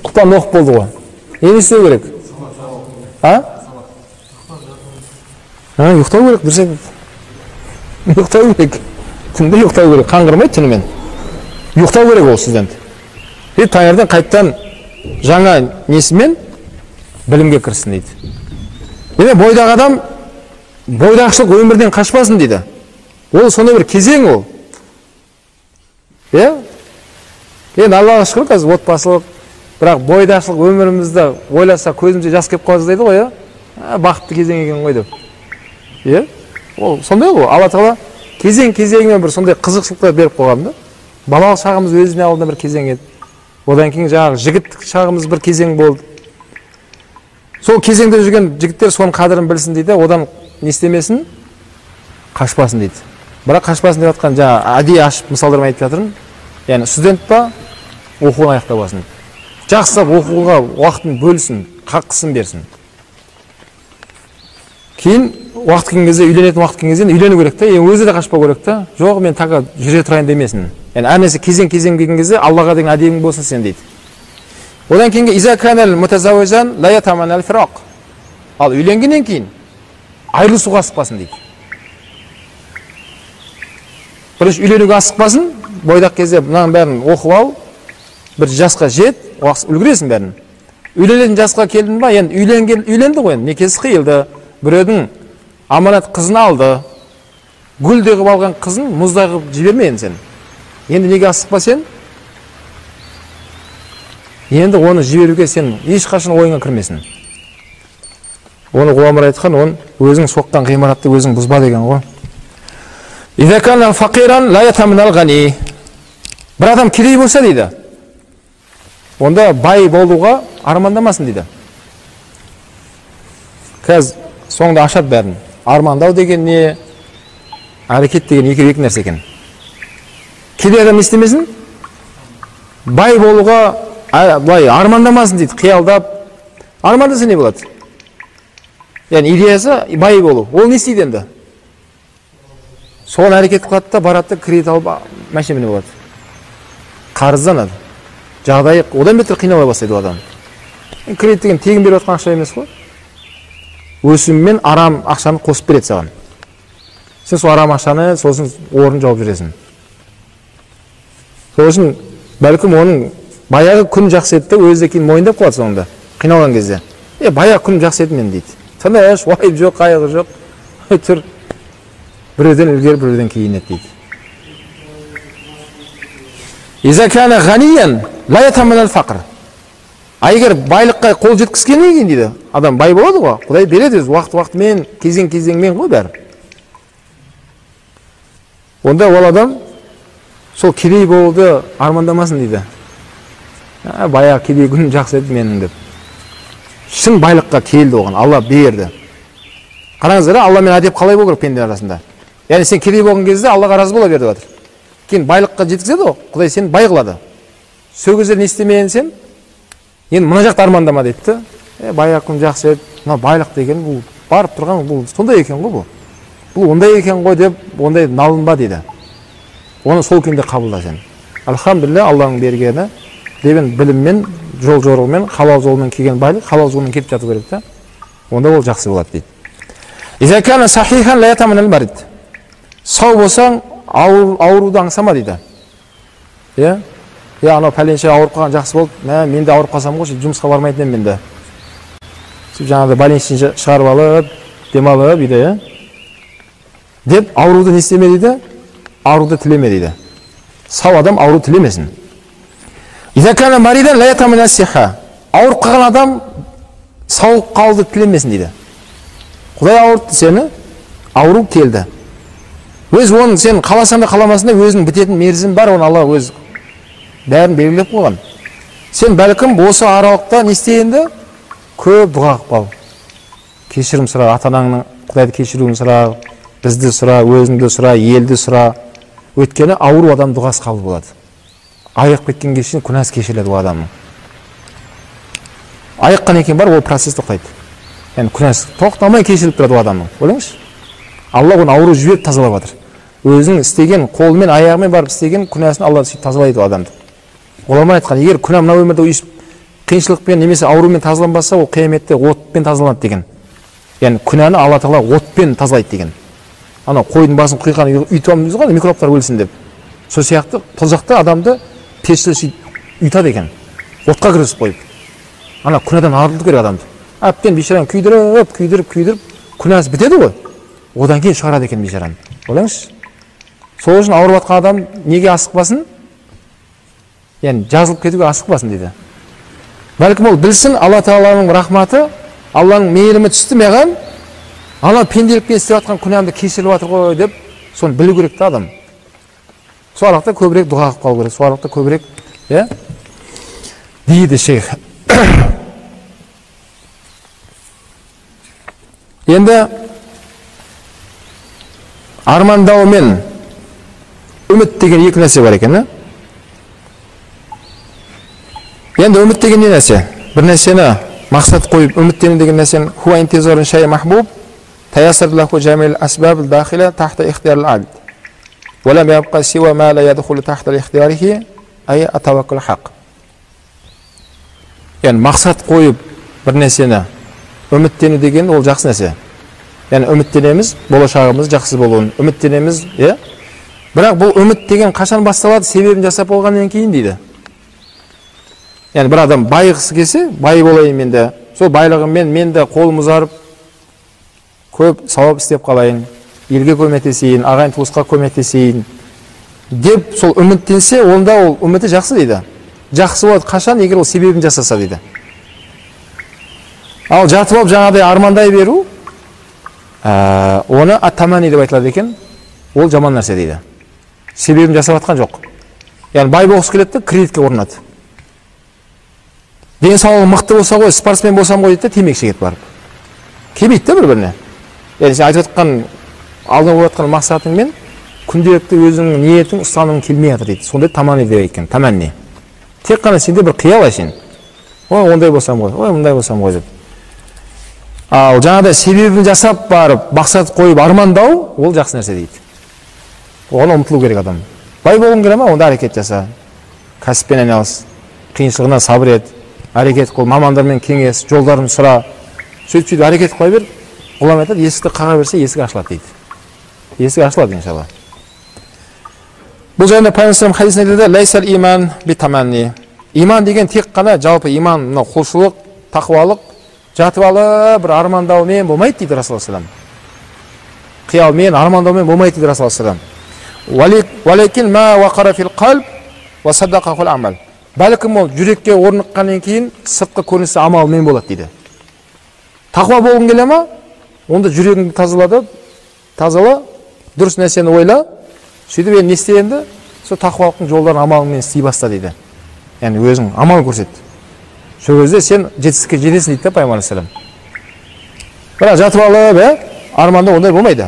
Құптан оқып болды ғой. Не істеу керек? А? Ұйықтау керек, дұрыс айтады. Ұйықтау керек. Түнде ұйықтау керек, қаңғырмайды түнімен. Ұйықтау керек ол студент. И таңертең қайтадан жаңа несімен білімге кірсін дейді. Демек, бойдақ адам бойдақшылық өмірден қашпасын дейді. Ол сондай бір кезең ол. Иә? Енді Аллаға шүкір, қазір отбасылық, бірақ бойдақшылық өмірімізді ойласа көзімізге жас келіп қалады дейді ғой, иә? Бақытты кезең екен ғой деп. Иә? Ол сондай ғой, Алла тағала кезең-кезеңімен бір сондай қызықшылықтар беріп қойған да. Балалық шағымыз өзіне алдында бір кезең еді. Одан кейін жаңағы жігіттік шағымыз бір кезең болды. Сол кезеңде жүрген жігіттер соның қадірін білсін дейді, одан не істемесін, қашпасын дейді. Бірақ қашпасын деп жатқан жаңа әдейі ашып мысалдармен айтып жатырмын. Яғни студент па, оқуын аяқтап алсын. Жақсылап оқуға уақытын бөлсін, хақысын берсін. Кейін уақыт келген кезде, үйленетін уақыт келген кезде үйлену керек та, енді өзі де қашпау керек та. Жоқ, мен тағы жүре тұрайын демесін. Яғни әр нәрсе кезең-кезең келген кезде Аллаға деген әдебің болсын сен дейді. Одан кейінгі иза канал мутазаввижан ла ятаманнал фирақ. Ал үйленгеннен кейін айырылысуға асықпасын дейді. Бірінші үйленуге асықпасын, бойдақ кезде мынаның бәрін оқып ал, бір жасқа жет, үлгересің бәрін. Үйленетін жасқа келдің ба, енді үйленді ғой енді, некесі қиылды, біреудің аманат қызын алды, гүлдей қылып алған қызын мұздай қылып жіберме енді сен. Енді неге асықпа сен? Енді оны жіберуге сен ешқашан ойыңа кірмесін. Оны ғұламалар айтқан, оны өзің соққан ғимаратты өзің бұзба деген ғой. Бір адам кедей болса дейді, онда бай болуға армандамасын дейді. Қазір соңында ашады бәрін. Армандау деген не, әрекет деген екі нәрсе екен. Кедей адам не істемесін? Бай болуға былай армандамасын дейді, қиялдап. Армандаса не болады? Яғни идеясы бай болу. Ол не істейді енді? Соған әрекет қылады да, барады да, кредит алып машина мініп алады. Қарызданады. Жағдайы одан бетер қинала бастайды ол адам. Кредит деген тегін беріп жатқан ақша емес қой. Өсіммен арам ақшаны қосып береді саған. Сен сол арам ақшаны сосын орнын жауып жүресің. Сол үшін бәлкім оның баяғы күн жақсы еді, өзі де кейін мойындап қалады соңында, қиналған кезде. Баяғы күн жақсы еді мен дейді. Тыныш, уайым жоқ, қайғы жоқ. Тұр. Біреуден ілгері, біреуден кейін еді дейді. А егер байлыққа қол жеткізгеннен кейін дейді, адам бай болады ғой, Құдай береді өзі уақыт-уақытымен, кезең-кезеңмен ғой бәрі. Онда ол адам сол кедей болуды армандамасын дейді. Баяғы кедей күнім жақсы еді менің деп. Шын байлыққа келді оған, Алла берді. Қараңыздар, Алламен әдеп қалай болу керек пенде арасында? Яғни сен кедей болған кезде Аллаға разы бола бер деп жатыр. Кейін байлыққа жеткізеді ғой, Құдай сені бай қылады. Сол кезде не істемеген сен? Енді мына жақты армандама дейді. Баяғы күн жақсы еді, мына байлық деген бұл барып тұрған бұл сондай екен ғой бұл. Бұл ондай екен ғой деп ондай налынба дейді. Оны сол күйінде қабылда сен. Альхамдулилля, Алланың бергені деген біліммен, жол жорығымен, халал жолымен келген байлық, халал жолымен кетіп жату керек та. Онда ол жақсы болады дейді. Сау болсаң, ауруды аңсама дейді. Иә? Иә, анау пәленше ауырып қалған жақсы болды. Мен де ауырып қалсам ғой, жұмысқа бармайтын едім мен де. Сөйтіп жаңағыдай больницаны шығарып алып, демалып үйде, иә? Деп ауруды не істеме дейді? Ауруды тілеме дейді. Сау адам ауру тілемесін. Ауырып қалған адам сауығып қалуды тілемесін дейді. Құдай ауыртты сені, ауру келді. Өз оның сен қаласаң да қаламасың да өзінің бітетін мерзімі бар, оны Алла өз бәрін белгілеп қойған. Сен бәлкім осы аралықта не істе енді? Көп дұға қылып қал. Кешірім сұра, ата-анаңның Құдайды кешіруін сұра. бізді сұра, өзіңді сұра, елді сұра. Өйткені ауру адам дұғасы қабыл болады. Айығып кеткенге шейін күнәсі кешіріледі ол адамның. Айыққан екен бар, ол процесс тоқтайды. Яғни күнәсі тоқтамай кешіріліп тұрады ол адамның. Ойлаңызшы. Алла оны ауру жіберіп тазалап жатыр. Өзінің істеген қолымен, аяғымен барып істеген күнәсін Алла сөйтіп тазалайды ол адамды. Ғұлама айтқан, егер күнә мына өмірде өйстіп қиыншылықпен немесе аурумен тазаланбаса, ол қияметте отпен тазаланады деген. Яғни күнәні Алла тағала отпен тазалайды деген. Анау қойдың басын құйған үйтіп аламыз ғой, микробтар өлсін деп. Сол сияқты тозақта адамды пеште сөйтіп үйтады екен. Отқа кіргізіп қойып. Ана күнәдан арылту керек адамды. Әбден бейшараны күйдіріп, күйдіріп, күйдіріп, күнәсі бітеді ғой. Одан кейін шығарады екен бейшараны. Ойлаңызшы. Сол үшін ауырып жатқан адам неге асықпасын? Яғни жазылып кетуге асықпасын дейді. Бәлкім ол білсін, Алла тағаланың рахматы, Алланың мейірімі түсті маған, ана пенделікпен істеп жатқан күнәмді кешіріліп жатыр ғой деп, соны білу керек та адам. Сол аралықта көбірек дұға қылып қалу керек, сол аралықта көбірек, иә? Дейді шейх. Енді армандау мен үміт деген екі нәрсе бар екен, Енді үміт деген не нәрсе? Бір нәрсені мақсат қойып үміттену деген нәрсені хуа интизорун шай махбуб таяссар лаху жамил асбаб дахила тахта ихтияр ал-абд ва лам ябқа сиуа ма ла ядхулу тахта ихтиярихи ай атаваккул хақ. Яғни мақсат қойып бір нәрсені үміттену деген ол жақсы нәрсе. Яғни үміттенеміз, болашағымыз жақсы болуын үміттенеміз, иә? Бірақ бұл үміт деген қашан басталады? Себебін жасап болғаннан кейін дейді. Яғни бір адам байығысы келсе, бай болайын мен де, сол байлығыммен мен де қолым ұзарып көп сауап істеп қалайын, елге көмектесейін, ағайын туысқа көмектесейін деп сол үміттенсе, онда ол үміті жақсы дейді. Жақсы болады қашан, егер ол себебін жасаса дейді. Ал жатып алып жаңағыдай армандай беру, оны ат-тамани деп айтылады екен, ол жаман нәрсе дейді. Себебін жасап жатқан жоқ. Яғни бай болғысы келеді де кредитке орнады. Денсаулығы мықты болса ғой, спортсмен болсам ғой дейді де темекі шегеді барып. Келмейді де бір-біріне. Яғни сен айтып жатқан, алдыңа қойып жатқан мақсатыңмен күнделікті өзіңнің ниетің, ұстанымың келмей жатыр дейді. Сондай тамани деп айтқан, таманни. Тек қана сенде бір қиял әшейін. Ой, ондай болсам ғой, ой, мындай болсам ғой деп. Ал жаңағыдай себебін жасап барып, мақсат қойып армандау, ол жақсы нәрсе дейді. Оған ұмтылу керек адам. Бай болғың келе ма, онда әрекет жаса. Кәсіппен айналыс, қиыншылығына сабыр ет, әрекет қыл, мамандармен кеңес, жолдарын сұра. Сөйтіп-сөйтіп әрекет қыла бер. Ғұлама айтады, есікті қаға берсе, есік ашылады дейді. Есік ашылады иншалла. Бұл жайында Пайғамбар хадисінде айтады, лайсал иман битаманни. Иман деген тек қана жалпы иман, мынау құлшылық, тақуалық, жатып алып бір армандаумен болмайды дейді Расулаллах саллаллаху алейхи вассалам. Қиялмен, армандаумен болмайды дейді Расулаллах саллаллаху алейхи вассалам. Уалакин ма вақара фил қалб ва саддақахул амал. Бәлкім ол жүрекке орныққаннан кейін сыртқы көрінісі амалмен болады дейді. Тақуа болғың келе ма? Онда жүрегіңді тазалады, тазала, дұрыс нәрсені ойла. Сөйтіп енді не істе енді? Сол тақуалықтың жолдарын амалыңмен істей баста дейді. Яғни өзің амал көрсет. Сол кезде сен жетістікке жетесің дейді да Пайғамбар алейхиссалам. Бірақ жатып алып, арманда ондай болмайды.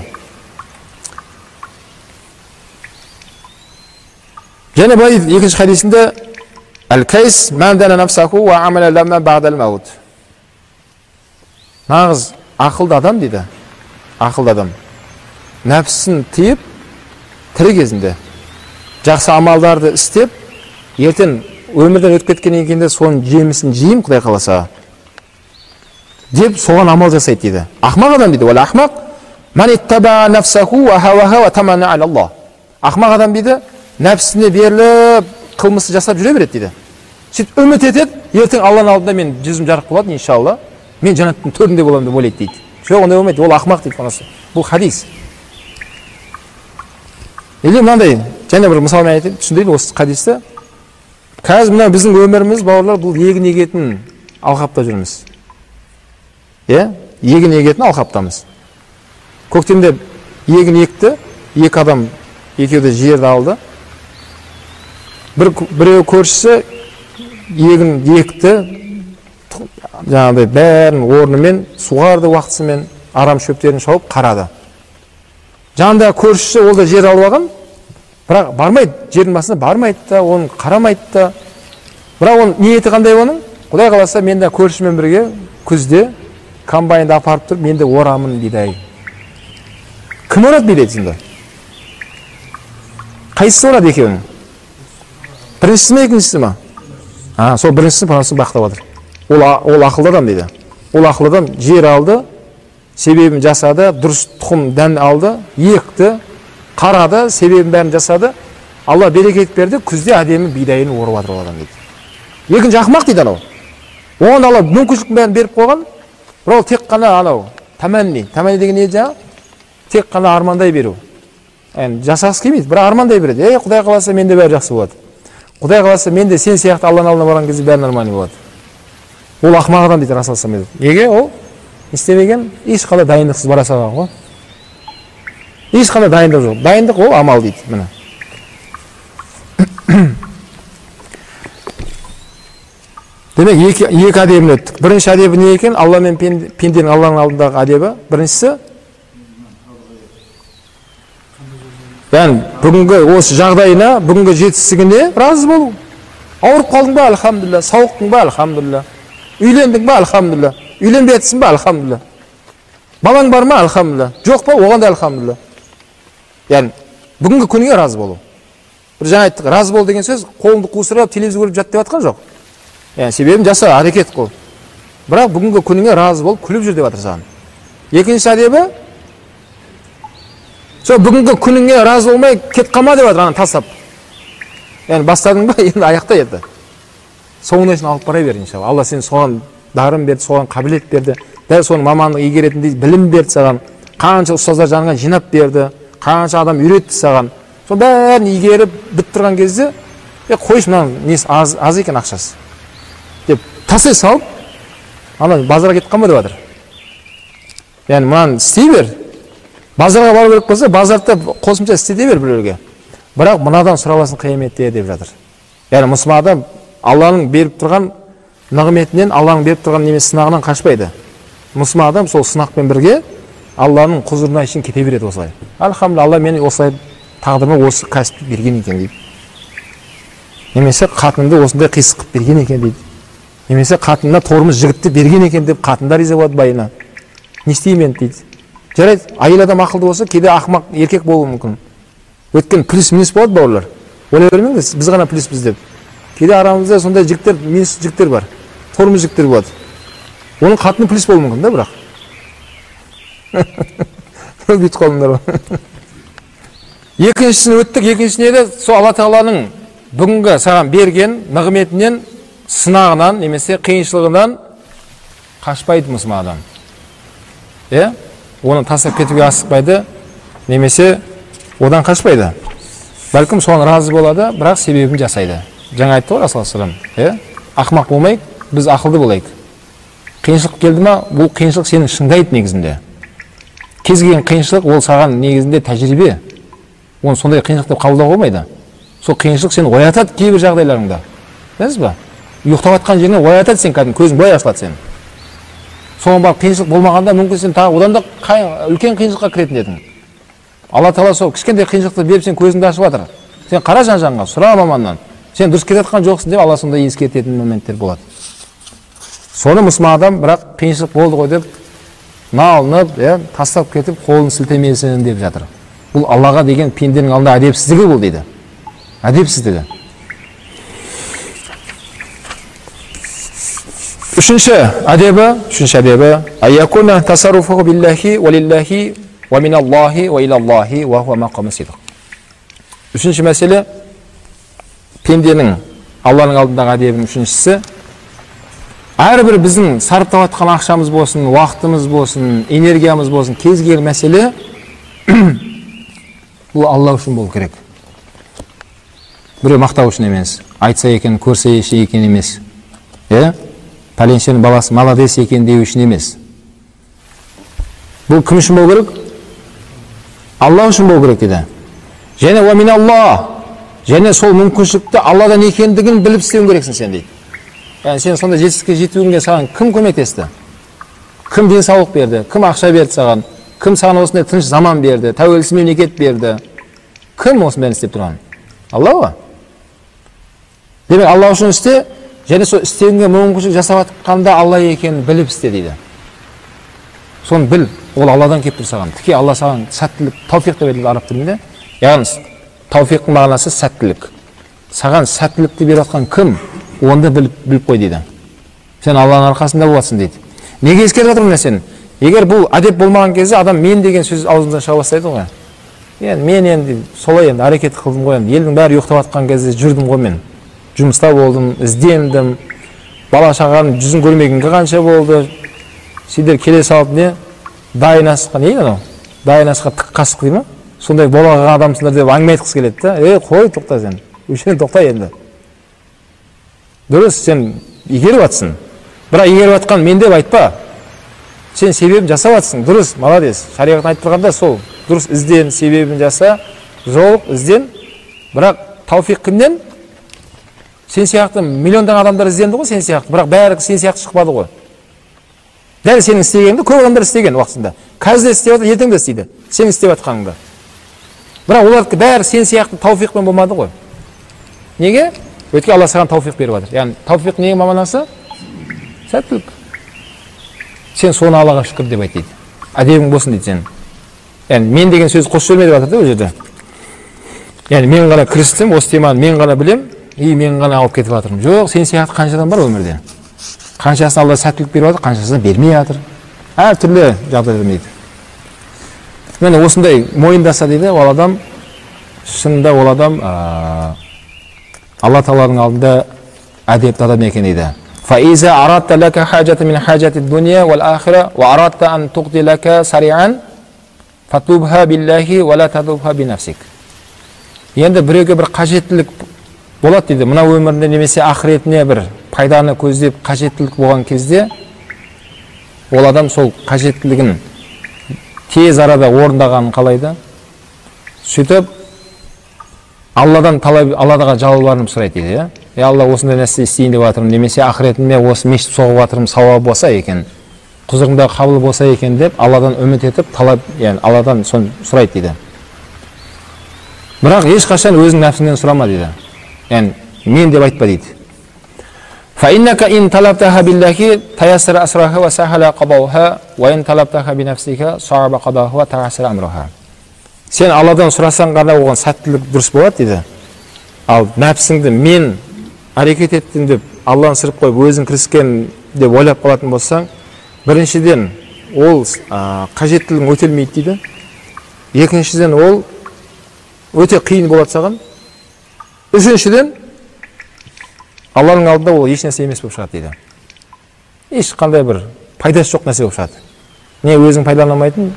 Және былай дейді екінші хадисінде: Әл-кайс ман дана нафсаху ва амала ламма ба'дал маут. Нағыз ақылды адам дейді. Ақылды адам нәпсісін тыйып, тірі кезінде жақсы амалдарды істеп, ертең өмірден өтіп кеткеннен кейін де соның жемісін жеймін, Құдай қаласа деп соған амал жасайды дейді. Ақмақ адам дейді. Уал ахмақ ман иттаба нафсаху ва хаваха ва таманна аля Аллах. Ақмақ адам дейді, нәпсісіне беріліп қылмысты жасап жүре береді дейді. Сөйтіп үміт етеді, ертең Алланың алдында мен жүзім жарық болады, иншалла, мен жәннаттың төрінде боламын деп ойлайды дейді. Жоқ, ондай болмайды, ол ақмақ дейді. Бұл хадис. Или мынандай, және бір мысалмен айтайын, түсіндірейін осы хадисті. Қазір мына біздің өміріміз, бауырлар, бұл егін егетін алқапта жүрміз. Иә, егін егетін алқаптамыз. Көктемде егін екті, екі адам екеуі де жерді алды. Біреу көршісі егін екті, жаңағыдай бәрін орнымен суғарды, уақытысымен арам шөптерін шауып қарады. Жанында көршісі, ол да жер алып алған, бірақ бармайды, жердің басына бармайды да, оны қарамайды да. Бірақ оның ниеті қандай оның? Құдай қаласа, мен де көршімен бірге күзде комбайнды апарып тұрып, мен де орамын бидай. Кім орады бидайды сонда? Қайсысы орады екеуінің? Біріншісі ме, екіншісі ме? Сол біріншісі пайғамбар бақтап жатыр. Ол ақылды адам дейді. Ол ақылды адам жер алды, себебін жасады, дұрыс тұқым дән алды, екті, қарады, себебін бәрін жасады. Алла берекет берді, күзде әдемі бидайын орып жатыр ол адам дейді. Екінші ақымақ дейді анау. Оған Алла мүмкіншіліктің бәрін беріп қойған, бірақ ол тек қана анау тәмәнни. Тәмәнни деген не жаңа? Тек қана армандай беру. Яғни жасағысы келмейді, бірақ армандай береді. Ей, Құдай қаласа, менде бәрі жақсы болады. Құдай қаласа, мен де сен сияқты Алланың алдына барған кезде бәрі нормальный болады. Ол ақымақ адам дейді Расул саллаллаху алейхи вассалам. Неге ол не істемеген? Ешқандай дайындықсыз бара салған ғой. Ешқандай дайындық жоқ. Дайындық ол амал дейді. Міне. Демек, екі әдебін өттік. Бірінші әдебі не екен? Алла мен пенденің Алланың алдындағы әдебі. Біріншісі, яғни бүгінгі осы жағдайына, бүгінгі жетістігіне разы болу. Ауырып қалдың ба? Альхамдулилля. Сауықтың ба? Альхамдулилля. Үйлендің ба? Альхамдулилля. Үйленбей жатсың ба? Альхамдулилля. Балаң бар ма? Альхамдулилля. Жоқ па? Оған да альхамдулилля. Яғни бүгінгі күнге разы болу. Бір жаңа айттық, разы бол деген сөз қолыңды қусырып телевизор көріп жат деп жатқан жоқ. Яғни себебін жаса, әрекет қыл. Бірақ бүгінгі күніңе разы болып күліп жүр деп жатыр саған. Екінші әдебі, сол бүгінгі күніңе разы болмай кет қалма деп жатыр, аны тастап. Яғни бастадың ба, енді аяқта енді. Соңына шейін алып бара бер иншалла. Алла сен соған дарын берді, соған қабілет берді. Дәл соның мамандық игеретіндей білім берді саған. Қанша ұстаздар жаныңа жинап берді, қанша адам үйретті саған. Соның бәрін игеріп бітіп тұрған кезде, қойшы мынаның несі аз екен ақшасы деп тастай салып, ана базарға кетіп қалма деп жатыр. Яғни мынаны істей бер. Базарға бару керек болса, базарда қосымша істете бер біреуге. Бірақ мынадан сұраласың қияметте деп жатыр. Яғни мұсылман адам Алланың беріп тұрған нығметінен, Алланың беріп тұрған немесе сынағынан қашпайды. Мұсылман адам сол сынақпен бірге Алланың құзырына шейін кете береді осылай. Альхамдулилла, Алла мені осылай тағдырыма осы кәсіпті берген екен дейді. Немесе қатынымды осындай қисық қылып берген екен дейді. Немесе қатынына тормыз жігітті берген екен деп қатындар риза болады байына. Не істеймін енді дейді. Жарайды, әйел адам ақылды болса, кейде ақымақ еркек болуы мүмкін. Өйткені плюс минус болады бауырлар. Ойлай бермеңіз, біз ғана плюспіз деп. Кейде арамызда сондай жігіттер, минус жігіттер бар. Тормоз жігіттер болады. Оның қатыны плюс болуы мүмкін да, бірақ. Бүйтіп қалдыңдар ғой. Екіншісін өттік, екіншісі не еді? Сол Алла Тағаланың бүгінгі саған берген нығметінен, сынағынан немесе қиыншылығынан қашпайды мұсылман адам. Оны тастап кетуге асықпайды, немесе одан қашпайды. Бәлкім соған разы болады, бірақ себебін жасайды. Жаңа айтты ғой Расул саллаллаху алейхи вассалам, ақымақ болмайық, біз ақылды болайық. Қиыншылық келді ма, бұл қиыншылық сені шыңдайды негізінде. Кез келген қиыншылық ол саған негізінде тәжірибе. Оны сондай қиыншылық деп қабылдауға болмайды. Сол қиыншылық сені оятады кейбір жағдайларыңда. Білесіз ба? Ұйықтап жатқан жеріңнен оятады сен, кәдімгі көзің былай ашылады сен. Соған барып қиыншылық болмағанда мүмкін сен тағы одан да үлкен қиыншылыққа кіретін едің. Алла Тағала сол кішкентай қиыншылықты беріп сен көзіңді ашып жатыр. Сен қара жан-жағыңа, сұра маманнан. Сен дұрыс келе жатқан жоқсың деп Алла сондай ескертетін моменттер болады. Соны мұсылман адам бірақ қиыншылық болды ғой деп налынып, тастап кетіп қолын сілтемесін деп жатыр. Бұл Аллаға деген пенденің алдында әдепсіздігі бұл дейді. Әдепсіздігі. Үшінші әдебі, аякуна тасарруфуху биллахи ва лиллахи ва миналлахи ва илаллахи ва хуа мақаму сидқ. Үшінші мәселе, пенденің Алланың алдындағы әдебінің үшіншісі, әрбір біздің сарптап жатқан ақшамыз болсын, уақытымыз болсын, энергиямыз болсын, кез келген мәселе бұл Алла үшін болу керек. Біреу мақтау үшін емес, айтса екен, көрсе екен емес. Пәленшенің баласы молодец екен деу үшін емес. Бұл кім үшін болу керек? Алла үшін болу керек деді. Және уа миналлах, және сол мүмкіншілікті Алладан екендігін біліп істеуің керексің сен дейді. Яғни сен сондай жетістікке жетуіңе саған кім көмектесті? Кім денсаулық берді? Кім ақша берді саған? Кім саған осындай тыныш заман берді, тәуелсіз мемлекет берді? Кім осының бәрін істеп тұрған? Алла ғой. Демек, Алла үшін істе, және сол істегенге мүмкіншілік жасап жатқанда Алла екенін біліп істе дейді. Соны біл, ол Алладан келіп тұр саған. Тіке Алла саған сәттілік, тауфиқ деп айтылады араб тілінде. Яғни тауфиқтың мағынасы сәттілік. Саған сәттілікті беріп жатқан кім? Оны біліп қой дейді. Сен Алланың арқасында боласың дейді. Неге ескертіп жатырмын сені? Егер бұл әдеп болмаған кезде адам мен деген сөз аузынан шыға бастайды ғой. Енді мен енді солай енді әрекет қылдым ғой енді. Елдің бәрі ұйықтап жатқан кезде жүрдім ғой мен. Жұмыста болдым, іздендім. Бала шағаның жүзін көрмегенге қанша болды. Сендер келе салып не? Дайын асқа не анау? Дайын асқа тік қасық дей ма? Сондай бола қалған адамсыңдар деп әңгіме айтқысы келеді да. Ей, қой, тоқта сен. Өшірен тоқта енді. Дұрыс, сен игеріп жатсың. Бірақ игеріп жатқан мен деп айтпа. Сен себебін жасап жатсың. Дұрыс, молодец. Шариғат айтып тұрғанда сол. Дұрыс, ізден, себебін жаса, жолық, ізден. Бірақ тауфиқ кімнен? Сен сияқты миллиондаған адамдар ізденді ғой сен сияқты. Бірақ бәрі сен сияқты шықпады ғой. Дәл сенің істегеніңді көп адамдар істеген уақытында. Қазір де істеп жатыр, ертең де істейді. Сен істеп жатқаныңды. Бірақ олардікі бәрі сен сияқты тауфиқпен болмады ғой. Неге? Өйткені Алла саған тауфиқ беріп жатыр. Яғни тауфиқ неге мағынасы? Сәттілік. Сен соны Аллаға шүкір деп айт дейді. Әдебің болсын дейді сен. Яғни мен деген сөз қосып жіберме деп жатыр да ол жерде. Яғни мен ғана кірістім, осы теманы мен ғана білем, и мен ғана алып кетіп жатырмын. Жоқ, сен сияқты қанша адам бар өмірде. Қаншасына Алла сәттілік беріп жатыр, қаншасына бермей жатыр. Әртүрлі жағдайлар дейді. Міне осындай мойындаса дейді, ол адам шынында ол адам Алла Тағаланың алдында әдепті адам екен дейді. فَإِذَا أَرَدْتَ لَكَ حَاجَةً مِنْ حَاجَاتِ الدُّنْيَا وَالْآخِرَةِ وَأَرَدْتَ أَنْ تُقْضِيَ لَكَ سَرِيعًا فَاطْلُبْهَا بِاللَّهِ وَلَا تَطْلُبْهَا بِنَفْسِكَ. Енді біреуге бір қажеттілік болады дейді. Мына өмірінде немесе ақыретіне бір пайданы көздеп қажеттілік болған кезде ол адам сол қажеттілігін тез арада орындағанын қалайды. Сөйтіп Алладан талап, Алладаға жалбарынып сұрайды дейді. Е Алла, осындай нәрсе істейін деп жатырмын, немесе ақыретіме осы мешіт соғып жатырмын, сауабы болса екен, құзырыңда қабыл болса екен деп Алладан үміт етіп, талап, яғни Алладан соны сұрайды дейді. Бірақ ешқашан өзің нәпсіңнен сұрама дейді. Яғни мен деп айтпа дейді. فَإِنَّكَ إِنْ طَلَبْتَهَا بِاللَّهِ تَيَسَّرَ أَسْرَهَا وَسَهَلَ قَضَاؤُهَا وَإِنْ طَلَبْتَهَا بِنَفْسِكَ صَعَبَ قَضَاؤُهَا وَتَعَسَّرَ أَمْرُهَا. Сен Алладан сұрасаң ғана оған сәттілік дұрыс болады дейді. Ал нәпсіңді мен әрекет еттім деп Алланы сырып қойып өзің кіріскен деп ойлап қалатын болсаң, біріншіден ол қажеттілігің өтелмейді дейді. Екіншіден ол өте қиын болады саған. Үшіншіден Алланың алдында ол еш нәрсе емес болып шығады дейді. Ешқандай бір пайдасы жоқ нәрсе болып шығады. Не өзің пайдалана алмайтын,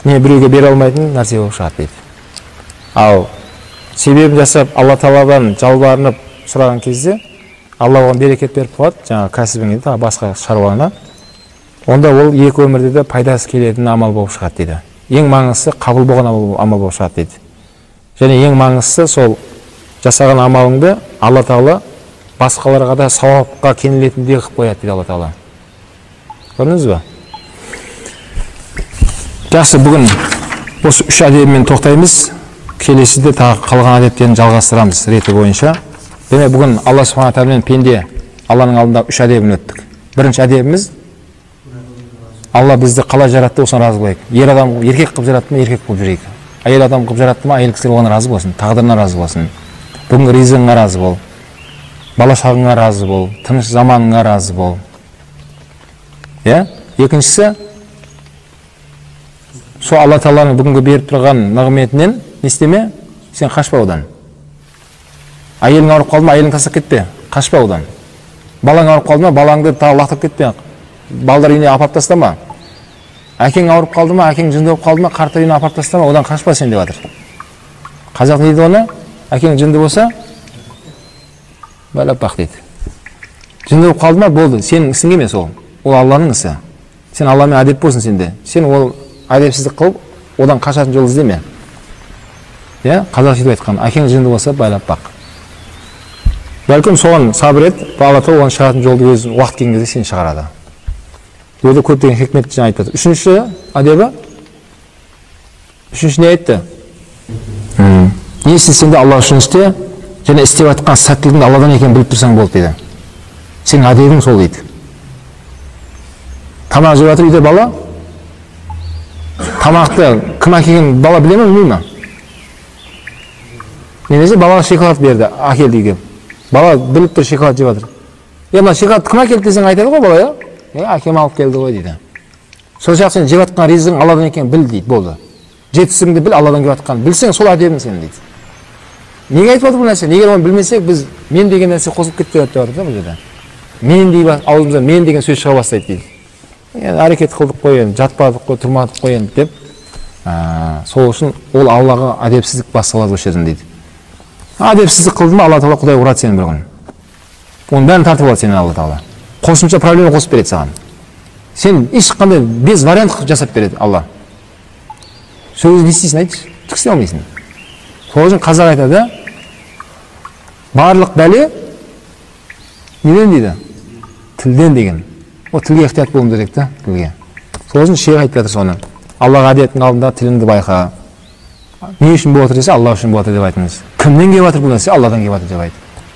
не біреуге бере алмайтын нәрсе болып шығады дейді. Ал себебін жасап Алла Тағаладан жалбарынып сұраған кезде Алла оған берекет беріп қояды, жаңағы кәсібіңе де, басқа шаруаңа. Онда ол екі өмірде де пайдасы келетін амал болып шығады дейді. Ең маңыздысы қабыл болған амал болып шығады дейді. Және ең маңыздысы сол жасаған амалыңды Алла Тағала басқаларға да сауапқа кенелетіндей қылып қояды дейді Алла Тағала. Көрдіңіз бе? Жақсы, бүгін осы үш әдебімен тоқтаймыз. Келесіде тағы қалған әдептерін жалғастырамыз реті бойынша. Демек, бүгін Алла Субхана Тағаламен пенде Алланың алдында үш әдебін өттік. Бірінші әдебіміз Алла бізді қалай жаратты, осыған разы болайық. Ер адам еркек қылып жаратты ма, еркек болып жүрейік. Әйел адам қылып жаратты ма, әйел кісілер оған разы болсын, тағдырына разы болсын. Бүгінгі ризығыңа разы бол, бала шағыңа разы бол, тыныш заманыңа разы бол. Иә? Екіншісі, сол Алла Тағаланың бүгінгі беріп тұрған нығметінен не істеме? Сен қашпа одан. Әйелің ауырып қалды ма, әйелің тастап кетпе, қашпа одан. Балаң ауырып қалды ма, балаңды тағы лақтырып кетпе, балдар үйіне апарып тастама. Әкең ауырып қалды ма, әкең жынды болып қалды ма, қарттар үйіне апарып тастама, одан қашпа сен деп жатыр. Қазақ не дейді оны? Әкең жынды болса, байлап бақ дейді. Жынды болып қалды ма, болды, сенің ісің емес ол. Ол Алланың ісі. Сен Алламен әдеп болсын сенде. Сен ол әдепсіздік қылып, одан қашатын жол іздеме. Иә, қазақ сөйтіп айтқан, әкең жынды болса, байлап бақ. Бәлкім соған сабыр ет, Алла Тағала оған шығатын жолды өз уақыт келген кезде сен шығарады. Бұл жерде көптеген хикмет жаңа айтады. Үшінші әдебі, үшінші не айтты? Не істесең де Алла үшін істе, және істеп жатқан сәттілігің Алладан екенін біліп тұрсаң болды дейді. Сенің әдебің сол дейді. Тамақ жеп жатыр үйде бала, тамақты кім әкелгенін бала біле ме, білмей ме? Немесе балаға шоколад берді, әкелді үйге. Бала біліп тұр, шоколад жеп жатыр. Е, мына шоколадты кім әкелді десең айтады ғой бала, иә? Е, әкем алып келді ғой дейді. Сол сияқты сен жеп жатқан ризығың Алладан екенін біл дейді, болды. Жетістігіңді біл, Алладан келіп жатқанын білсең, сол әдебің сенің дейді. Неге айтып жатыр бұл нәрсе? Егер оны білмесек, біз мен деген нәрсе қосылып кетті деп жатыр да бұл жерде. Мен дейді, аузымыздан мен деген сөз шыға бастайды дейді. Енді әрекет қылдық қой енді, жатпадық қой, тұрмадық қой енді деп. Сол үшін ол Аллаға әдепсіздік басталады осы жерден дейді. Әдепсіздік қылды ма, Алла тағала Құдай ұрады сені бір күн. Оның бәрін тартып алады сенен Алла тағала. Қосымша проблема қосып береді саған. Сен ешқандай без вариант жасап береді Алла. Сол кезде не істейсің айтшы? Түк істей алмайсың. Сол үшін қазақ айтады, барлық бәле неден дейді? Тілден деген. О, тілге ықтият болуымыз керек та, тілге. Сол үшін шейх айтып жатыр соны. Аллаға әдеттің алдында тіліңді байқа. Не үшін болып жатыр десе, Алла үшін болып жатыр деп айтыңыз. Кімнен келіп жатыр бұл нәрсе? Алладан келіп жатыр деп айт.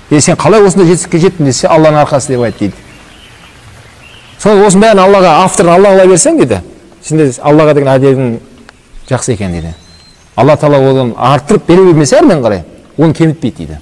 Е, сен қалай осындай жетістікке жеттің десе, Алланың арқасы деп айт дейді. Сол осының бәрін Аллаға, авторын Алла қыла берсең дейді, сенде Аллаға деген әдебің жақсы екен дейді. Алла тағала одан арттырып бере бермесе әрмен қарай, оны кемітпейді дейді.